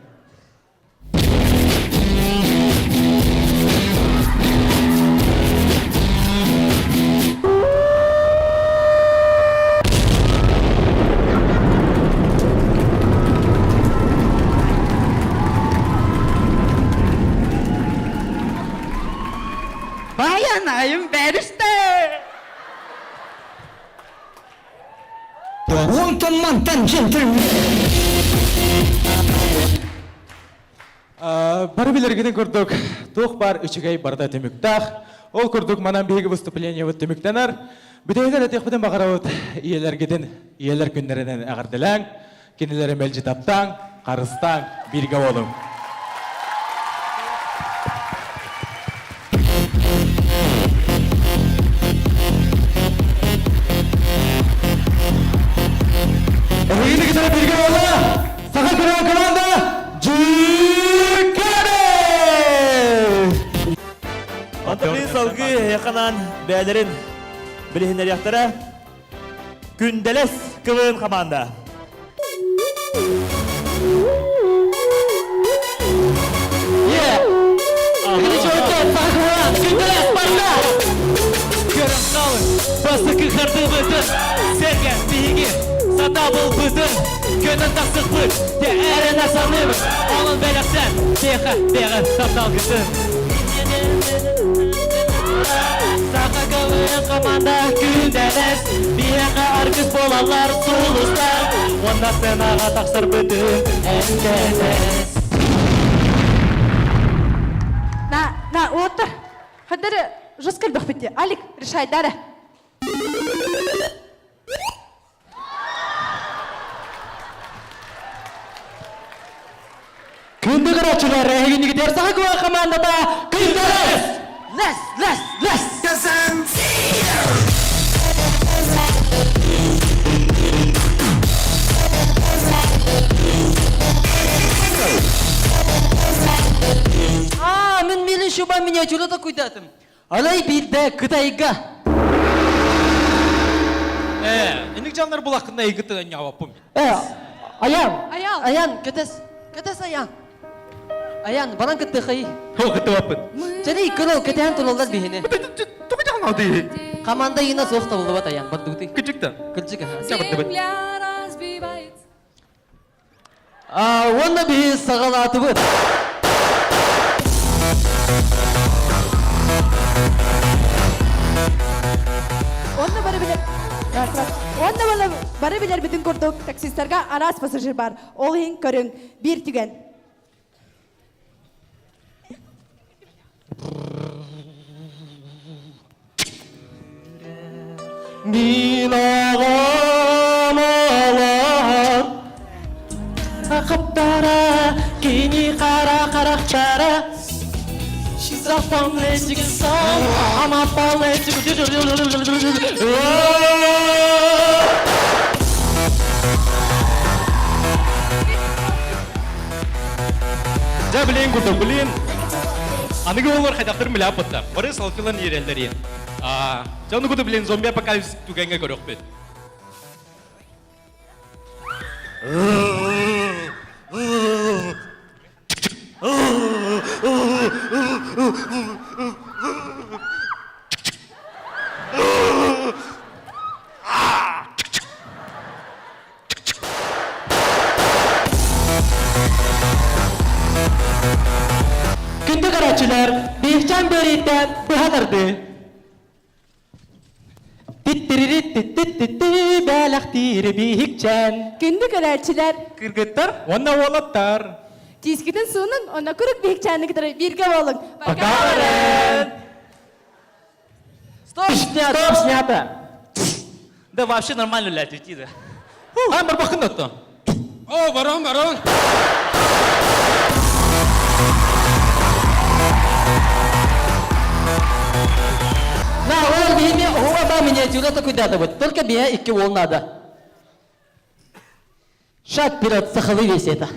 Speaker 12: Баянайым бәрісті.
Speaker 14: Онтон мантан джентльмен.
Speaker 7: Бары билэргитин курдук туох бар үчүгэй барда түмүктаах. Ол курдук манан биһиги выступлениебыт түмүктэнэр. Бүтэһигэр этиэхпитин баҕарабыт ийэлэргитин ийэлэр күннэринэн эҕэрдэлээҥ, кинилэри мэлдьи таптааҥ, харыстааҥ, бииргэ буолуҥ. Эһигини кытары бииргэ буола Саха күрэҕэ команда Дьүккэбэ!
Speaker 1: Онтон билин салгыы эһиэхэ бээлэрин билиһиннэриэхтэрэ. Күндэлэс КВН команда.
Speaker 11: Көрөн хаалыҥ, бастакы хардыыбытын, сэргэ биһиги сатабылбытын, көнөн тахсыхпыт, те эрэнэ саныыбыт, онон бэлэхтэн, биэхэ бэҕэ тапталгытын. Саха КВН команда күндэлэс, биһиэхэ аргыс буолаллар сулустар, уонна сценаҕа тахсарбытын эндэтэс.
Speaker 2: На, на, уоттар. Хадары жестко элбэхпит Алик, решай, дара.
Speaker 4: Күндү көрөөччүлэр, эһигинигитэр саха куһа командата Күндэлэс!
Speaker 5: Лес, лес, лес! А, мен милин шуба миниатюра куйдатым. Алай биирдэ Кытайга.
Speaker 9: Э, инник жаннар бұл ақында игіті няваппым.
Speaker 5: Э, Аян.
Speaker 2: Аял.
Speaker 5: Аян, кэтес. Кэтес Аян. Аян, баран кыттыхай.
Speaker 9: О, кыттыбаппын.
Speaker 5: Чани кырыл кэтээн тураллар биһини.
Speaker 9: Тугу жағын
Speaker 5: Команда йына суох табыллыбат Аян, бардыгыты.
Speaker 9: Кыжыктан.
Speaker 5: Кырдьык аха.
Speaker 8: Земля разбивается.
Speaker 5: А, уонна биһи саҕалаатыбыт.
Speaker 2: Онно бары билэр Онно бары билэрбитин курдук таксистарга араас пассажир бар. Ол иһин көрүҥ. Биир түгэн.
Speaker 4: Мин аҕам алаһар Хаптара, кини хара харахтара She's up on magic song, I'm up on magic
Speaker 9: Дьэ, билин курдук, билин. Аныгы олор хайдахтарын билээппыттар. Бары селфилан иэрэллэрин. Дьэ, ону куту билин зомби апокалипсис түгэҥҥэ көрөхпүт.
Speaker 4: Күндү көрөөччүлэр, биирчэн бэрииттэн быһа тардыы.
Speaker 11: Титтиририт-титтит-титти бэлэхтиир биһикчээн.
Speaker 2: Күндү көрөөччүлэр!
Speaker 9: Кыргыттар уонна уолаттар!
Speaker 2: Тиискитин суунуҥ, онно куруук биһикчээни кытары бииргэ буолуҥ.
Speaker 11: Пока
Speaker 4: Стоп, снято! Стоп, снято! Да вообще нормально, блядь, уйти, да.
Speaker 9: А, барбахын да
Speaker 16: О, барон, барон!
Speaker 11: На, ол биһими оһуга ба миниатюра такуйдада вот. Только бия икки уол надо. Шаг вперед, сахалы весь это.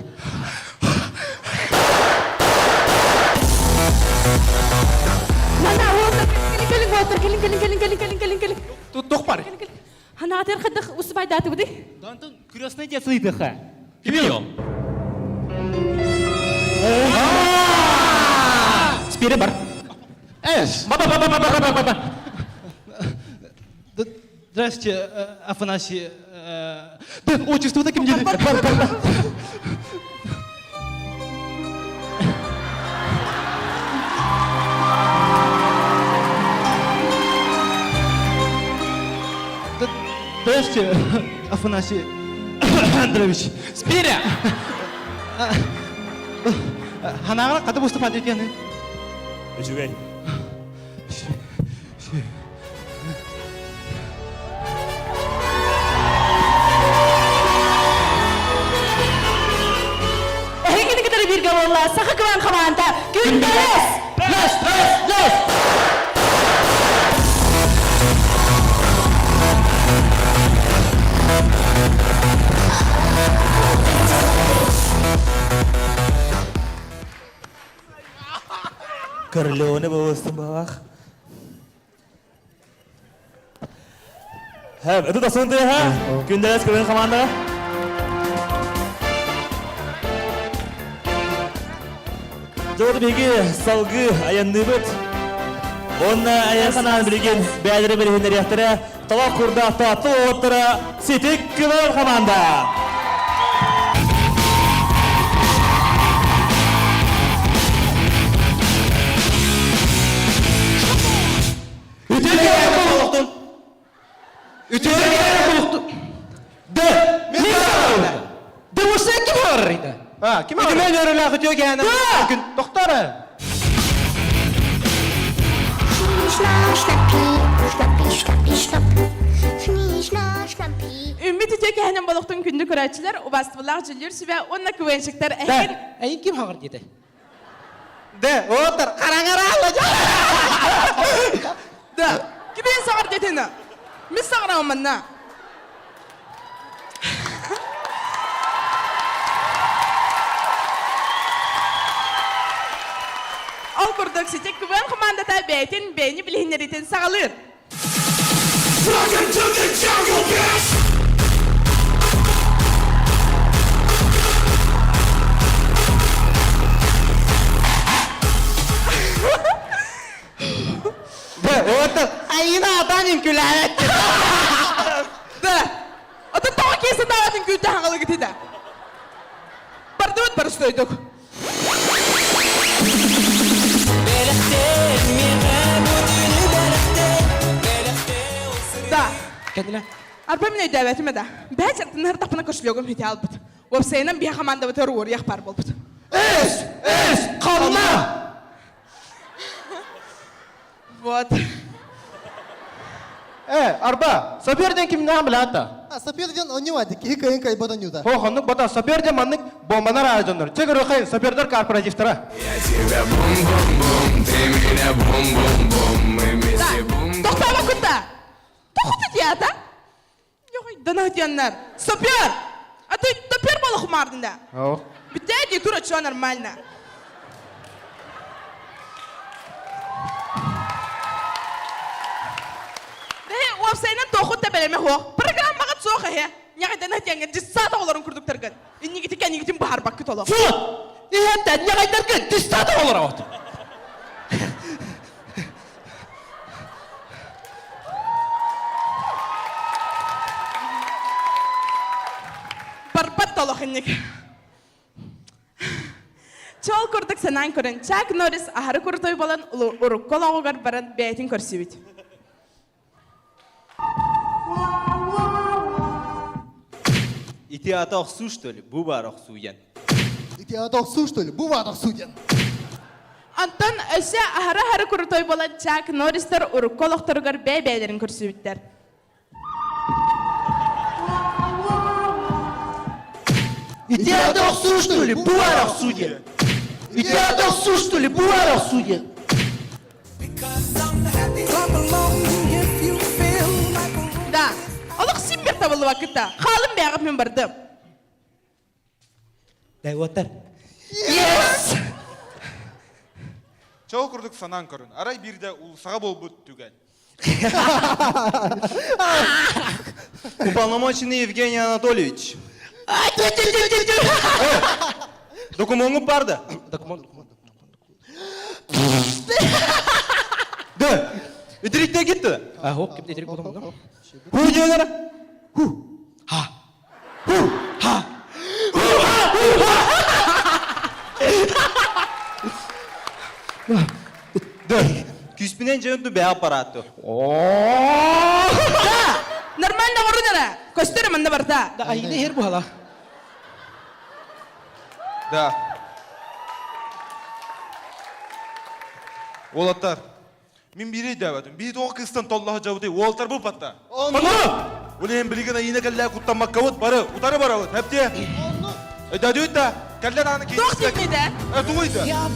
Speaker 2: Нана, уолтар, кэлин, кэлин, уолтар, кэлин, кэлин, кэлин, кэлин, кэлин, кэлин, кэлин.
Speaker 9: Тут туох бар?
Speaker 2: Ханаатыр хаддах усубайдааты буди.
Speaker 11: Дантон крестный отец ыйдыха.
Speaker 4: Кимио?
Speaker 9: Спире бар.
Speaker 4: Эс. Ба ба ба ба ба ба ба ба.
Speaker 5: Здрасте, Афанасий.
Speaker 9: Да, отчество таким деле. Бар, бар, бар.
Speaker 5: Здрасте, Афанасий Андреевич.
Speaker 9: Спиря!
Speaker 5: Ханаҕара хата выступать етені.
Speaker 1: Үчүгэй.
Speaker 2: Эһигини кытары бииргэ буолла Саха кылаан хамаанда Күндэлэс!
Speaker 11: Лес, лес, лес!
Speaker 1: Корлеоне болыстым балах. Һәм, это да ха? Күндәләс көрген командаға. Жолы биги салгы аянныбыт. Онна аян санаан билигин бәдері билигин рияқтары талақ курда тату оттара сетик кылар команда.
Speaker 9: Үтүө Үтүө
Speaker 7: Д. Д. Муса ким барыйда?
Speaker 10: А, ким бар? Мен өрөлөөх үтүө кээнэ. Күн доктор.
Speaker 8: Үммит үтө кэһэнэн болохтун күндү көрөөччүлэр, убастыбылаах дьүллүүр сүбэ уонна КВНщиктар эһигин
Speaker 5: Эйин ким хаҕар диэтэ?
Speaker 10: Д. Отор караңаралла.
Speaker 8: Да. Кимин саҕар диэтина? Мин саҕараҕым манна. Ол курдук сити КВН командата бэйэтин бэйэни билиһиннэриитин саҕалыыр.
Speaker 6: Welcome to the jungle, bitch!
Speaker 10: Д. Отор айына атанин күләәт.
Speaker 8: Да. Ото тоҕо киэсэ таҕатын күүтэ хаҥалыгытыда. Бардыбыт барыстойдук. Да.
Speaker 9: Кәділі.
Speaker 8: Арба мин өйдөөбөтүм да. Бэйэ тыннар тапына кошелегым хите албыт. Уопсайынан биһи командабытыгар уоруйах баар буолбут.
Speaker 7: Эс! Эс! Қалма!
Speaker 8: Вот.
Speaker 10: Э, арба, сапер ден кимнән билата?
Speaker 15: А, сапер ден оñуа киһи кыйын кайбат оñута.
Speaker 10: Хо, хоннук бата сапер ден маннык бомбанар аажоннор. Чегер хай сапердер корпоративтара.
Speaker 6: Я тебя бум-бум-бум, ты меня бум-бум-бум, мы вместе бум.
Speaker 8: Тохтоомо кутта. Тохту диата. Дана дианнар. Сапер! А ты топер болохумардын да.
Speaker 10: О.
Speaker 8: Бүтэ тура чё нормально. Дээ уопсайынан тоохут да бэлэмэ хуох. Программаҕа суох эһэ. Ньаҕайдана диэҥҥэ дьыссаат оҕолорун курдуктаргын. Иннигити кэннигитин баһарбаккыт олох.
Speaker 9: Фу! Иһэттэн ньаҕайдаргын дьыссаат оҕолоро от.
Speaker 8: Барбат толох инник. Чол курдук санаан көрөн, Чак Норрис аһары крутой болан урукку олоҕугар баран бэйэтин көрсүбүт.
Speaker 3: Ити ата охсуу что ли? Бу баар охсуу диэн.
Speaker 15: Ити ата охсуу что ли? Бу баар охсуу диэн.
Speaker 8: Онтон өссө аһара-аһары крутой буолан Чак Норристар урукку олохторугар бэйэ-бэйэлэрин көрсүбүттэр.
Speaker 14: Ити ата охсуу что ли? Бу баар охсуу диэн. Ити ата охсуу что ли? Бу баар охсуу диэн.
Speaker 8: Да, олох син бир табыллыбаккыта. Хаалым бэйэҕит мин бардым.
Speaker 11: Дай уоттар.
Speaker 14: Yes!
Speaker 17: Чол курдук санаан көрүн. Арай биирдэ уулусаҕа буолбут түгэн.
Speaker 3: Уполномоченный Евгений Анатольевич. Докумуоҥҥут бар да?
Speaker 10: Документ, документ.
Speaker 3: Да. Итирикте кетті.
Speaker 11: А, хоп, ким итирик болдым.
Speaker 3: Ху диэнер. Ху. Ха. Ху. Ха. Ху ха. Ху ха. Да. Күүспүнэн дьон бэ аппараатту.
Speaker 8: Да, нормально орун эрэ. Көстөр манна барда.
Speaker 5: Да, айны хер буhala.
Speaker 17: Да. Уолаттар, мин биири өйдөөбөтүм. Биир тоҕо кыыстан толлоһо дьабыты уолтар буппатта.
Speaker 15: Онну!
Speaker 17: Ол иһин билигин айыына кэллээ куттаммаккабыт бары утары барабыт. Хэптиэ. Өйдөөдүгүт да? Кэллэ даҕаны киһи.
Speaker 8: Туох диэбитэ?
Speaker 17: Э, тугуй да?
Speaker 8: You're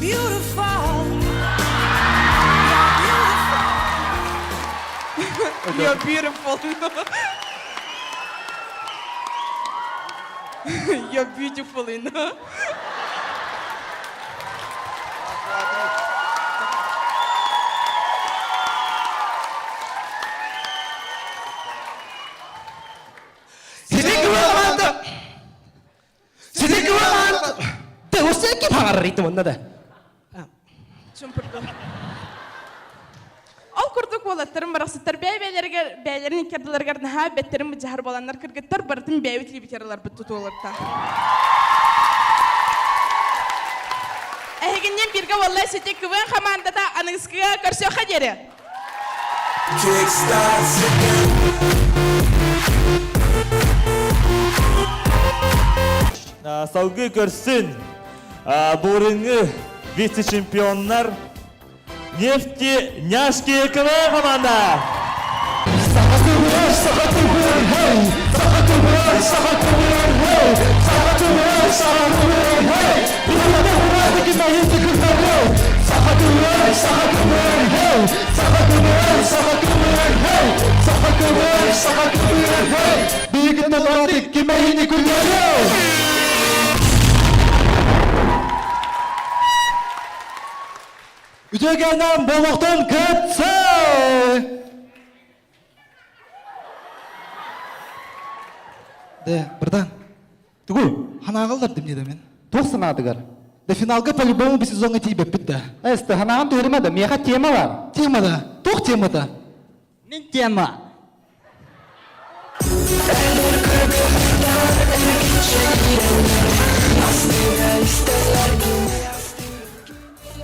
Speaker 8: beautiful. You're beautiful, you know. Ол курдук уолаттарым барахсаттар бэйэ-бэйэлэригэр бэйэлэрин икки ардыларыгар наһаа бэттэрин быдьаһар буоланнар кыргыттар барытын бэйэбит либитераларбыт тутуоларта. Эһигинниин бииргэ буолла сити КВН хамаандата аныгыскыга көрсүөххэ диэри!
Speaker 1: Салгыы көрсүн Бурыҥҥы вице-чемпионнар Нефти Няшки КВН команда!
Speaker 14: Саха туһугар, саха туһугар, hey! Саха туһугар, саха туһугар, hey! Саха туһугар, саха туһугар, hey! Саха туһугар, кимайыты кытары! Саха туһугар, саха туһугар, hey! Саха туһугар, саха туһугар, hey! Саха туһугар, саха туһугар, hey! Биһиги норуоту кимэйини күллэрэ!
Speaker 7: Үтүөкэннээн болуохтун кытсы!
Speaker 5: Да, братан.
Speaker 7: Тугу?
Speaker 5: Ханаагаллар дим дедем мен.
Speaker 7: Туох санаатыгар?
Speaker 5: Да финалга по-любому бу сезонга тиийбэппит да.
Speaker 7: Эсте, ханаан түһүрүмэ да, миэхэ тема бар.
Speaker 5: Тема да. Туох темата?
Speaker 12: Мин тема.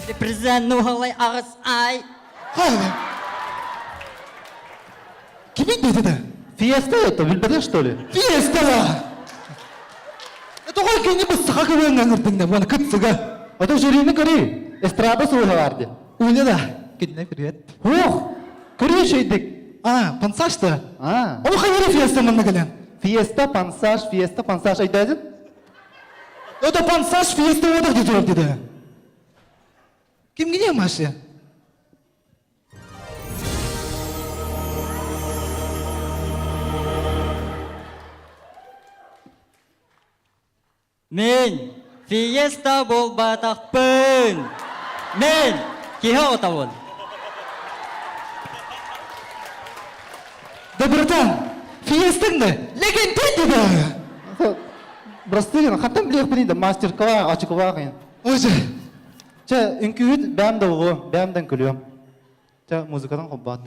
Speaker 12: Репрезент нуһалай аҕыс ай.
Speaker 5: Кимин деді да?
Speaker 7: Фиеста это, билбэтин что ли?
Speaker 5: Фиеста да! Это ғой кені біз саха көбен аңырдың да, оны кытсыга.
Speaker 7: Ото жюрини көрүй, эстрада суыха барды.
Speaker 5: Уля да. Кедіне привет.
Speaker 7: Ух, көрүй шейдик.
Speaker 5: А, пансаж да?
Speaker 7: А.
Speaker 5: Ол хайыры фиеста мында келен.
Speaker 7: Фиеста, пансаж, фиеста, пансаж, айдазын?
Speaker 5: Это пансаж фиеста одақ дейді деді. Кимге не Маша?
Speaker 12: Мен фиеста буолбатахпын. Мен киһи оҕотобун.
Speaker 5: Да, братан, фиестаң да, легенде деді.
Speaker 7: Простыгин, хаттан билиэхпиний да мастер-класс, очколаах
Speaker 5: Ой,
Speaker 7: Чэ, үҥкүүһүт бэйэм да буолуом, бэйэм да үҥкүлүөм. Чэ, музыкатын холбоот.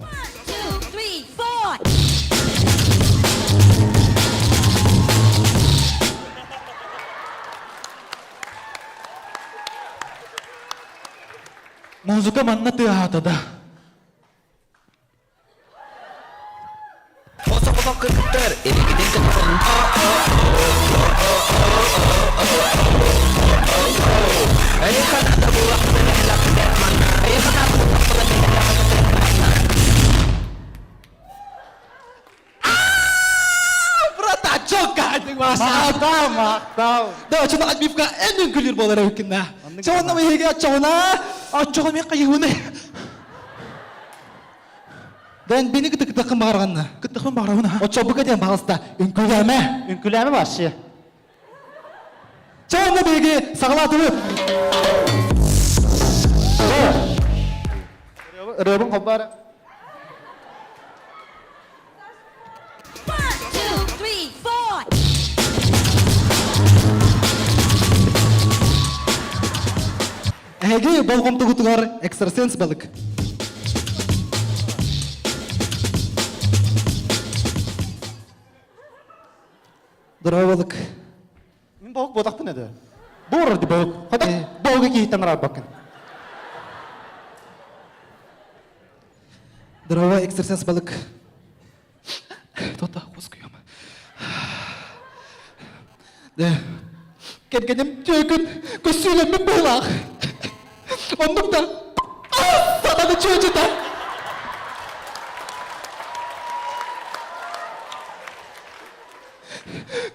Speaker 4: Музыка манна тыаһаата да.
Speaker 15: Махтал, махтал. Да, чуна отбивка эн үҥкүлүр болар эбиккин да. Чоҕунна биһиги оччоҕуна, оччоҕо мен хайыһыны. Дэн бини кытыктаххын баҕарҕанна. Кыттахпын баҕарабын аха. Оччобука диэн баҕалста үҥкүүлээмэ.
Speaker 12: Үҥкүүлээмэ вообще.
Speaker 15: Чэ онно биһиги саҕалаатыбыт.
Speaker 5: Ырыабын холборо.
Speaker 6: One, two, three, four.
Speaker 15: Эһиги болҕомтоҕутугар экстрасенс балык. Здорово, балык.
Speaker 5: Мин болук буотахпын эдэ. Бур ди болук. Хоток болугу киһиттэн араарбаккын.
Speaker 15: Здорово, экстрасенс балык. Тота, кускуйом. Да. Кэргэним түөкүн көссүүлэммит быһыылаах. Оннук да сатаны чүөчүтэ.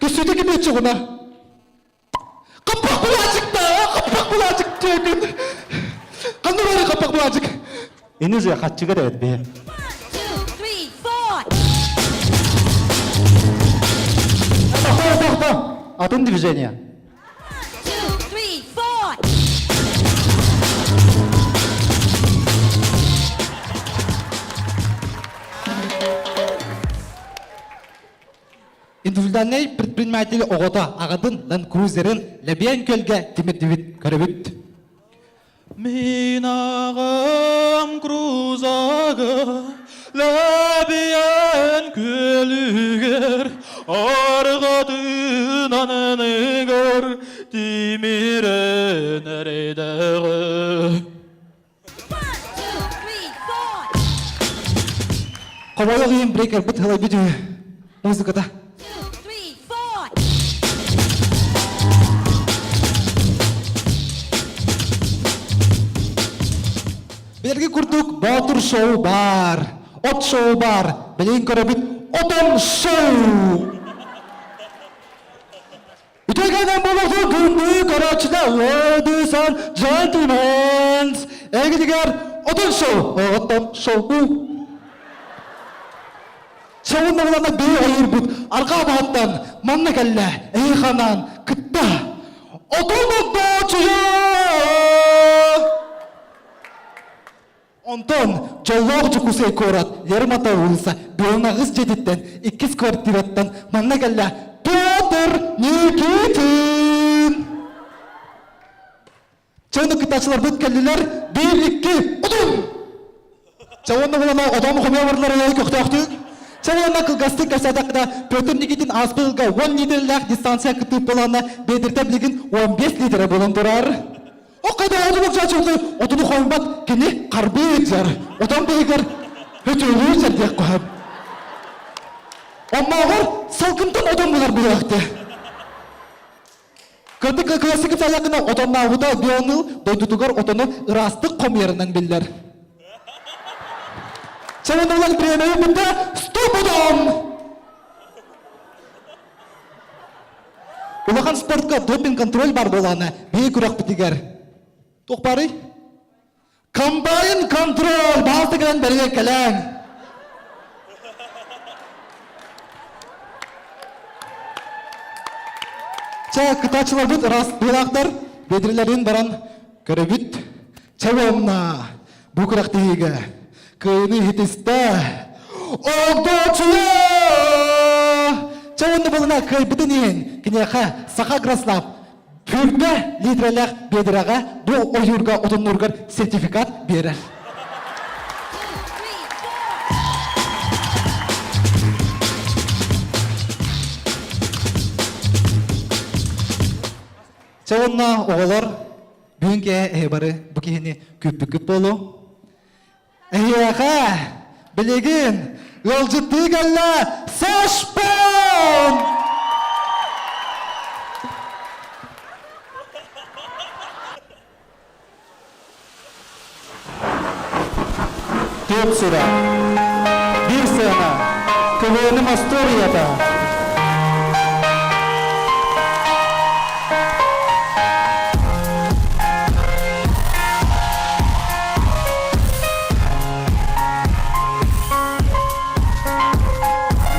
Speaker 15: Көссүүтэ ким өччөҕүнэ? Хаппах булаачык да, хаппах булаачык түөкүн. Ханна бары хаппах булаачык?
Speaker 5: Ини же хаччыга да бе.
Speaker 6: Two, three, four.
Speaker 5: Тохто, тохто. Атын движение.
Speaker 6: Two, three, four.
Speaker 15: Индивидуальнай предприниматель оҕото аҕатын Land Cruiser'ын Лэбиэн көлгө тимирдибит көрөбүт.
Speaker 14: Мин аҕам крузагы Лэбиэн күөлүгэр арҕатын аныгар тимирэн эрэйдэҕэ.
Speaker 6: One, two, three, four.
Speaker 15: Хомойуох иһин брейкербит ылайбыт үһү. Музыката.
Speaker 6: Two, three, four.
Speaker 15: Билэрги курдук Боотур шоу бар, от шоу бар, билигин көрөбүт Отон шоу! Үтүөкэнэн буолуохтун күндү көрөөччүлэр, ladies and gentlemen, эйгитигэр Отон шоу, Отон шоу. Шоун оҕолоно бии ойуурбут арҕаа баһыттан манна кэллэ, эйиханан кытта. Отон отдоочуйа! Онтон дьоллоох Дьокуускай куорат Лермонтов уулусса Белонаҕыс дьиэтиттэн иккис квартираттан манна кэллэ Петр Никитин! Чэ, ону кыттааччыларбыт кэллилэр. Биир, икки, утун! Чэ, уонна булана отону хомуйа бардылар олору көхтөөхтүк. Чэ, уонна кылгастык кэпсээтэххинэ, Петр Никитин ааспыт сылга 10 литрэлээх дистанция кыттыып буоланна биэдиртэ билигин 15 литрэ буолан турар. О хайда отунук чаачылгы отуну хомуйбат кини харбыы ыдьар. Отон быһыгар өтөөлүү сэрдиэх көһөм. Оннооҕор салгынтан отон булар буолуохты. Кырдык кылассык кыпсаайакына отоннообута бионыл дойдутугар отону ыраастык хомуйарынан биллэр. Чавынулан премия бутта стоп отон! Улахан спортка допинг-контроль бар буолаана биһи күрэхпитигэр. Туох баарый? Комбайн контроль! Баалты кэлэн бэригэр кэлээҥ. Чэ, кытааччыларбыт ыраас быылаахтар бедрилэрин баран көрөбүт. Чэ уонна бу күрэхтэһиигэ кыайыыны иһитистэ. Огдоочуйа! Чэ уонна буолуна кыайбытын иһин киниэхэ Саха Грослав Түрдэ литрэлээх биэдэрэҕэ бу ойуурга отоннуургар сертификат биэрэр.
Speaker 6: Three, four.
Speaker 15: Чэ уонна оҕолор бүгүн киэһэ эһи бары бу киһини күүппүккүт буолуо. Эһиэхэ билигин ыалдьыттыы кэллэ Сашпон! Түөрт сүрэх, биир сыана, КВН-ым остуоруйата.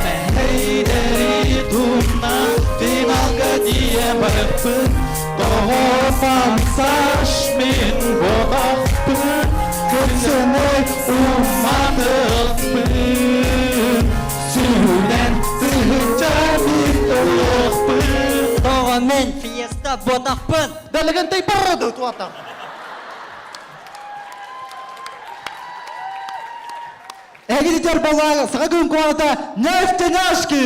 Speaker 14: Мэһэйдэри тумна финалга тиийэ барыппын Тоҕо фансаш мин ботахпын Күнсүнэй умматыахпын Сүүнэн тыһыынча мин ылыахпын
Speaker 12: Тоҕо мен фиеста ботахпын
Speaker 15: Дэлэгэнтэй бороду туата. Эгидитер балаа саха күн куоната нефтяняшки!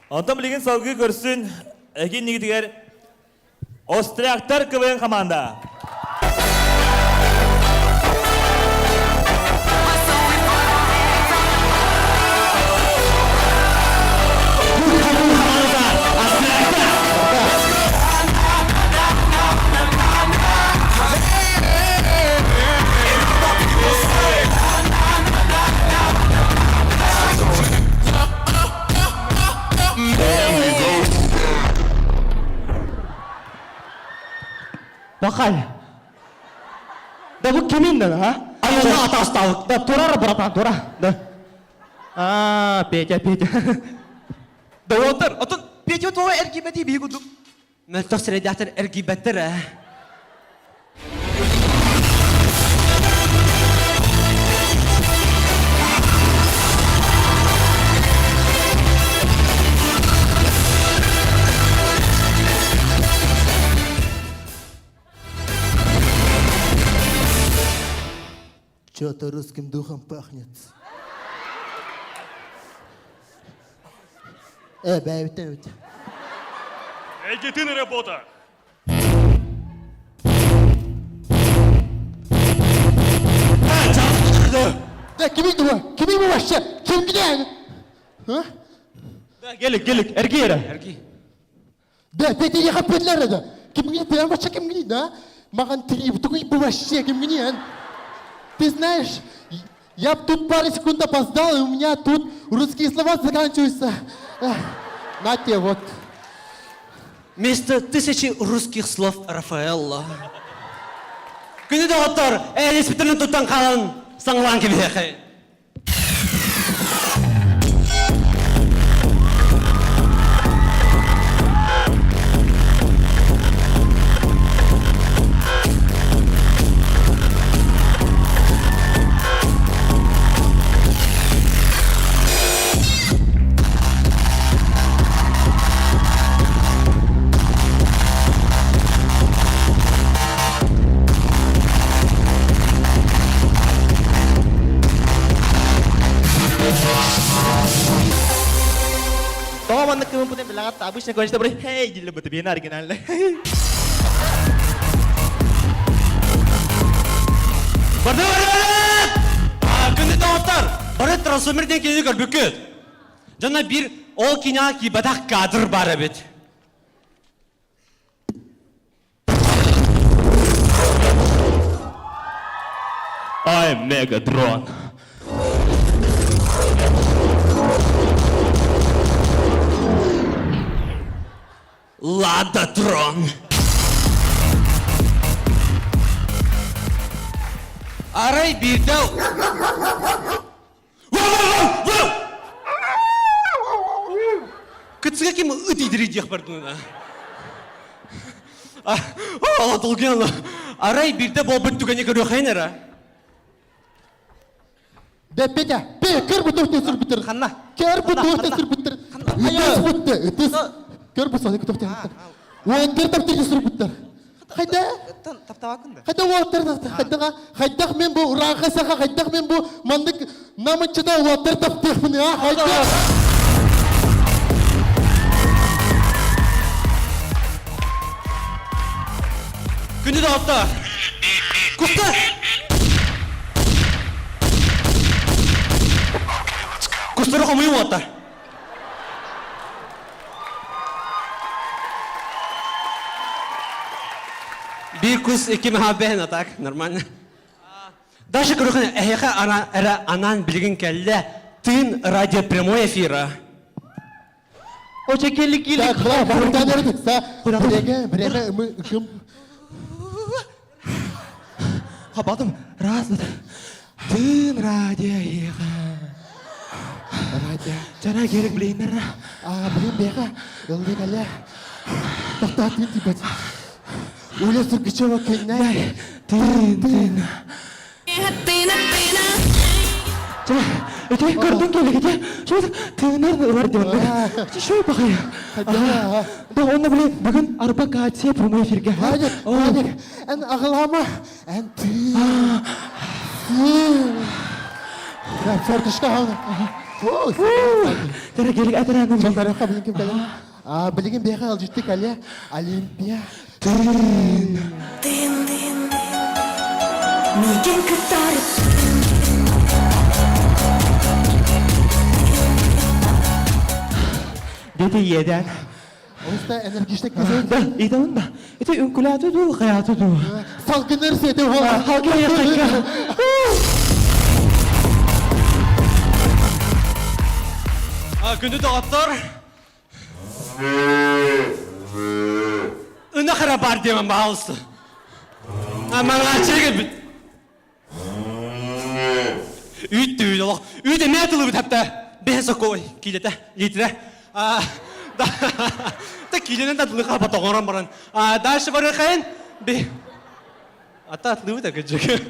Speaker 1: Онтон билигин салгыы көрсүн эгин нигитигэр Остряктар КВН команда.
Speaker 15: Бакай. Да бу кимин да, а?
Speaker 4: Айылла атасталык.
Speaker 15: Да турар, братан, тура. Да. А, Петя, Петя.
Speaker 5: Да отыр, отон Петя тоҕо эргийбэтий биһи курдук.
Speaker 3: Мөлтөх сирэйдээхтэр эргийбэттэр ээ.
Speaker 15: Что-то русским духом пахнет. Э, бэйбит, эбит.
Speaker 16: Эйгитин работа.
Speaker 15: Да, кими дуа? Кими бу вообще? Ким киден? А?
Speaker 4: Да, келик, келик, эрги эрэ.
Speaker 3: Эрги.
Speaker 15: Да, Петя, я хаппетлер да. Ким гини, ты вообще ким гини, да? Маган три, тугуй бу вообще ким гини, а? Ты знаешь, я тут пару секунд опоздал, и у меня тут русские слова заканчиваются. На тебе вот.
Speaker 3: Вместо тысячи русских слов Рафаэлло. Күнү доҕоттор, ээлиспитин туттан хаалан саҥалаан кэбиһиэхэй.
Speaker 5: Тоҕо маннык кымыппытын билэҕит обычно говоришь добрый хей дииллэр бу биһиэнэ оригинальный.
Speaker 3: Барды Күндү доҕоттор, бары трансформер диэн кинини көрбүккүт. Дьонно биир ол киниэхэ киирбэтэх кадр бар эбит.
Speaker 4: I'm Megatron.
Speaker 3: Ладатрон. Арай биирдэ Кытсыга ким ыт идири диэх бардына. Ала долгуйан арай бирде буолбут түгэни көрүөхайын эрэ.
Speaker 15: Да, Петя, Петя, көр бу туохтан сүрбүттэр.
Speaker 5: Ханна?
Speaker 15: Көр бу туохтан сүрбүттэр. Ытыс бутты, ытыс. Көр бу соны туохтан. Уоттар таптыр сүрбүттэр. Хайда?
Speaker 5: Таптабакын да.
Speaker 15: Хайда уоттар таптыр. Хайдаға, хайдах мен бу урааха саха, хайдах мен бу маннык намыччыда уоттар таптыахпын, а? Хайда?
Speaker 3: Күндү доҕоттор. Куста! Кустары хомуйу уоттар. Биир кус икки махабен, а так нормально. Даже көрөхүн эһиэхэ эрэ анаан билигин кэллэ тыын радио прямой эфира.
Speaker 15: Оча келли келли.
Speaker 18: Так, бра, барытан эрэ Время, время, мы кым.
Speaker 7: Хабатым, раз, два, тыын радио эһиэхэ.
Speaker 18: Радио.
Speaker 7: Жара керек билейнер.
Speaker 18: А, блин, бега, ылды кэлэ. Тоқтаа тыын типа. Уля Сургачева кэннэ.
Speaker 7: Тыын, тыын. Ити көрдүн келигите. Şu тыынар ылар диэн. Şu бахай. Да онно били бүгүн арба Катя прямой эфирге.
Speaker 18: Вадик, Вадик, эн аҕылаама, эн тыын. Тыын. Форточка хаана.
Speaker 7: Тәрі келик әтірәнім.
Speaker 18: Чалдарықа билин ким кэлэ? А, билигин биэхэ алжытты кэлэ Олимпия.
Speaker 7: Тыын.
Speaker 6: Миигин кытары
Speaker 7: Дети иеден.
Speaker 18: Оста энергичтек кезет.
Speaker 7: Да, идамын да. Ити үҥкүлээтэ дуу, хайаата дуу.
Speaker 18: Салгыныр сети хола.
Speaker 7: Халгын яққакка.
Speaker 3: Күндү доҕоттор. Ынах эрэ бар диэмэн баҕалысты. Маҥааччы кэлбит. Үүт түүл олох. Үүт эмиэ тылыбыт хапта. Бэһэ сокой киилэтэ, литрэ. Да киилэнэн да тылы хаба тоҕорон баран. Дальше барыахайын. Би. Ата атлыбыт акыджык.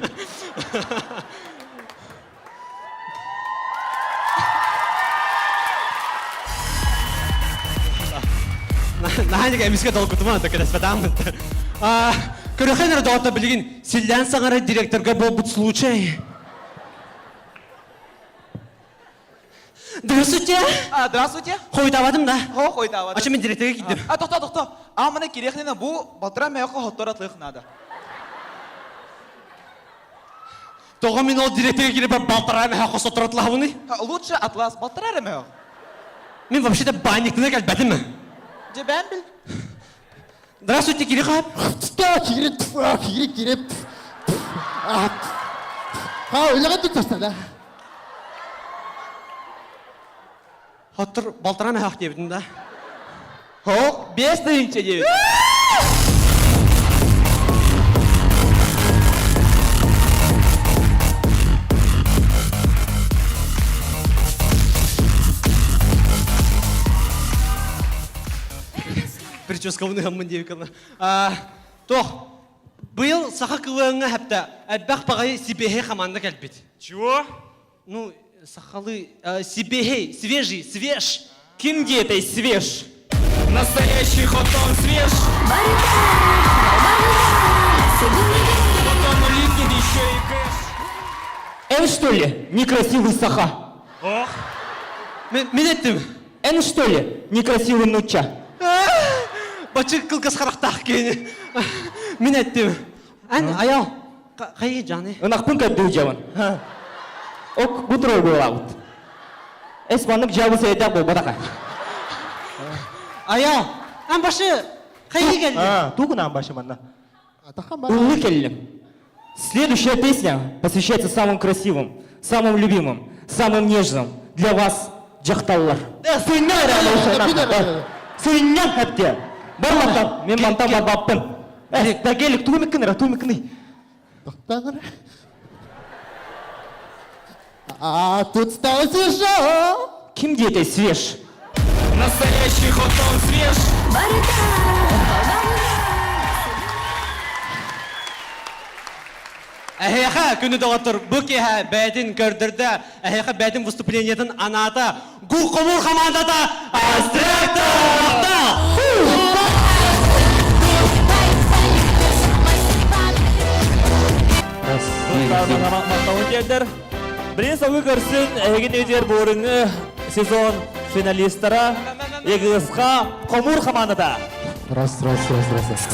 Speaker 3: Наһаа эмискэ долгутума кэтэспэтааммын. Көрөхөн эрэ доҕотто билигин силлээн саҥара директорга буолбут случай. Здравствуйте.
Speaker 9: А, здравствуйте.
Speaker 3: Хойутаабатым да.
Speaker 9: Хо, хойутаабатым.
Speaker 3: Ача мен директорга киирдим.
Speaker 9: А, тохто, тохто. А, маны кириэхнина бу балтара мөөхө хоттор атлыах надо.
Speaker 3: Тоҕо мин ол директорга киирэ балтараа мөөхө хостоттор атлаһабыный?
Speaker 9: Лучше атлас балтараа эрэ мөөх.
Speaker 3: Мин вообще-то банниктына кэлбэтим.
Speaker 9: Дьэ бээн бил.
Speaker 3: Здравствуйте, Кири Хап.
Speaker 18: Кири, кири, кири. Ха, үлэҕэ туттарса да.
Speaker 3: Хоттор балтараа мөһөх диэбитин да.
Speaker 9: Хоқ, 5000 диэбит.
Speaker 3: Прическабын ыһаммын диэбиккэ Туох, быйыл саха кылыаҥҥа хэптэ элбэх баҕайы сибиэһэй хамаанда кэлбит.
Speaker 16: Чего?
Speaker 3: Ну, сахалыы сибиэһэй, свежий, свеж.
Speaker 1: Ким диэтэй свеж?
Speaker 16: Настоящий хотон свеж. Потом липнет еще и кэш.
Speaker 1: Эн что ли, некрасивый саха?
Speaker 16: Ох.
Speaker 3: Мен эттим.
Speaker 1: Эн что ли, некрасивый нуча?
Speaker 3: Бачык кылгас харахтаах киһини. Мин эттим. Эн аял. Хайы жаны.
Speaker 1: Ынахпын көрдүү жабын. Ок, бу турар буолаабыт. Эс маннык жабы сэйдэх буолбатаха.
Speaker 3: Аял, ан башы хайы келди?
Speaker 7: Тугунаан башы манна.
Speaker 1: Улы келлим. Следующая песня посвящается самым красивым, самым любимым, самым нежным для вас дьахталлар. Сынньа хәтте. Бар мантан, мен мантан барбаппын. Э, да келик, туумиккин ра, туумиккин.
Speaker 18: Тоқтаңыр. А тут стало свежо.
Speaker 1: Ким диэтэй свеж?
Speaker 16: Настоящий хотон свеж.
Speaker 3: Эһиэхэ күнү доҕоттор бу киэһэ бэйэтин көрдөрдө, эһиэхэ бэйэтин выступлениетын анаата Гул хомуур хамаандата Астректа!
Speaker 1: Мақтауын тиэрдэр. Билин согу көрсүн эһигин өйдүгэр буорыҥы сезон финалистара Егысқа Хомуур хамаандата.
Speaker 18: Раз, раз, раз, раз, раз.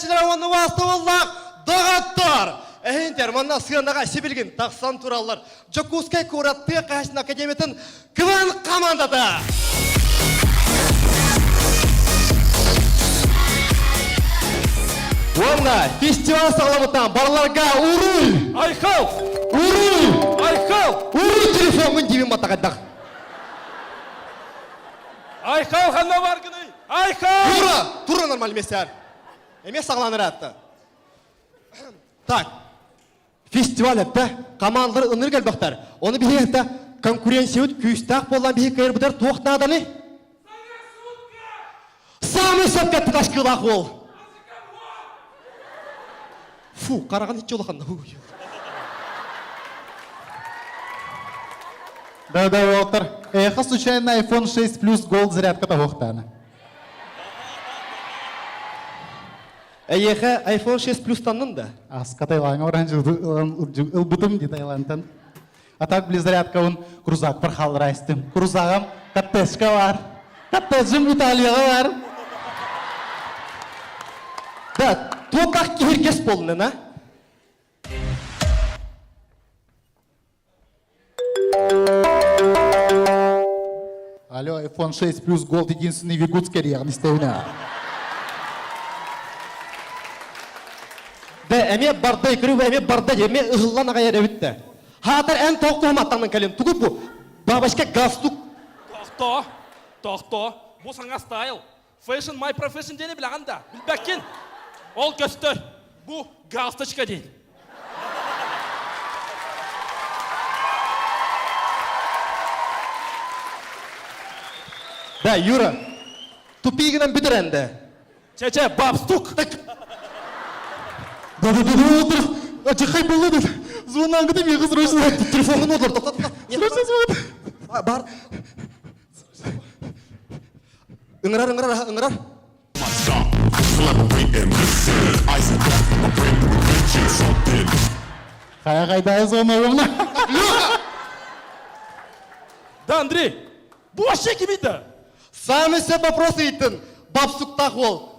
Speaker 19: Көрөөччүлэр уонна убаастабыллаах доҕоттор! Эһинтер манна сыанаҕа сибилигин тахсан тураллар. Дьокуускай куорат тыа хаһаайыстыбатын академиятын КВН командата!
Speaker 15: Уонна фестиваль саҕаламмытынан барыларга уруй!
Speaker 16: Айхал!
Speaker 15: Уруй!
Speaker 16: Айхал!
Speaker 15: Уруй телефоҥҥун диибин батаҕайдах.
Speaker 16: Айхал ханна баргыный? Айхал!
Speaker 19: Тура! Тура нормально месте Эмиэ саҕалаан ыраатта. Так,
Speaker 15: Фестиваль эттэ, командалар ынырык элбэхтэр. Ону биһиги эттэ конкуренциябыт күүстээх буоллан биһиги кыайарбытыгар туох нааданы?
Speaker 19: Самый сөпкө туташкылаах уол. Фу, хараҕын иччи улахан.
Speaker 15: Да-да, уолаттар. Эхо случайно iPhone 6 Plus Gold зарядка таһуохтаана.
Speaker 19: Эйиэхэ iPhone 6 Plus таннын да?
Speaker 15: Аска Таилаҥа баран ылбытым ди Таиландтан. А так били зарядкабын крузакпар хааллара истим. Крузагам коттеджка бар. Коттеджим Италияҕа бар.
Speaker 19: Да, туох киһиргэс буоллун, а?
Speaker 15: Алло, iPhone 6 Plus Gold единственный в Якутске реально истэбинэ.
Speaker 19: Да, эмиэ барда икры, эмиэ барда эмиэ ыһыллан аҕай эрэбит да. Хаатар эн тоохтуһуматтаҥнан кэлин тугу бу? Бабочка галстук.
Speaker 16: Тохто, тохто, бу саҥа стайл. Fashion my profession диэни билэҕин да, билбэккин. Ол көстөр. Бу галсточка диэн.
Speaker 19: Да, Юра, тупигынан бүтэр энде.
Speaker 16: Чэ-чэ, бабстук.
Speaker 15: Да-да-да, Ачахай болды деп. Звонаңгы мега срочно.
Speaker 19: Телефонун отыр, тоқта, тоқта.
Speaker 15: Срочно звонит.
Speaker 19: Бар. Ыҥырар, ыҥырар, ыҥырар.
Speaker 15: Хайа қайда звоногумна?
Speaker 16: Да, Андрей, бу вообще кимий да?
Speaker 19: Самый сөп вопрос ыйыттын. Бапсуктах ол.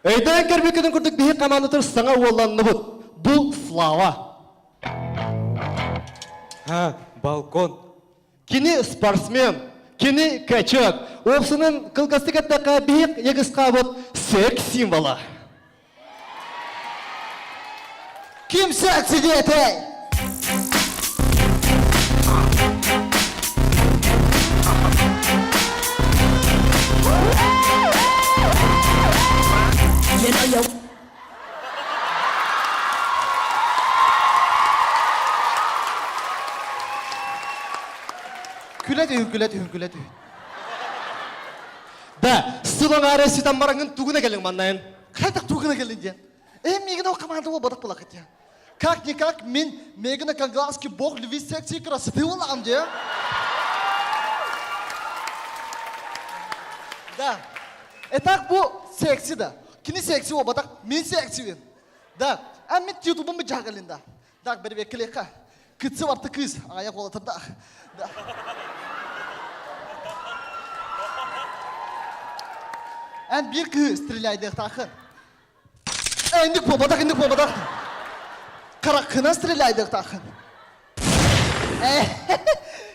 Speaker 19: Өйдөөн көрбүккүтүн курдук биһи командатыр саҥа уолланныбыт. Бу Слава.
Speaker 3: Ха, балкон.
Speaker 19: Кини спортсмен, кини качок. Уопсунун кылгастык эттэххэ биһик егысқабыт секс символа.
Speaker 18: Ким секси диэтэй?
Speaker 6: You know you
Speaker 5: Күлэ түһүн, күлэ түһүн, күлэ түһүн.
Speaker 19: Да, сыл аҥаара ситэн бараҥын тугуна кэлиҥ маннайын?
Speaker 5: Хайдах тугуна кэллин диэн? Э, миигин ол команда буолбатах буолахыт диэн. Как-никак мин Мегана Кангласский бог любви секси и красоты буолаҕым диэ. Да. Итак, бу секси да. Кини секси буолбатах, мин сексибин. Да. А мин титулбун быдьаҕалин да. Так, бэрбиэккэлиэххэ. Кытсы барты кыыс, аҕайах уолатырдаах. Да. Эн биир кыһы стреляйдыахтааххын. Инник буолбатах, инник буолбатах. Хараххынан стреляйдыахтааххын.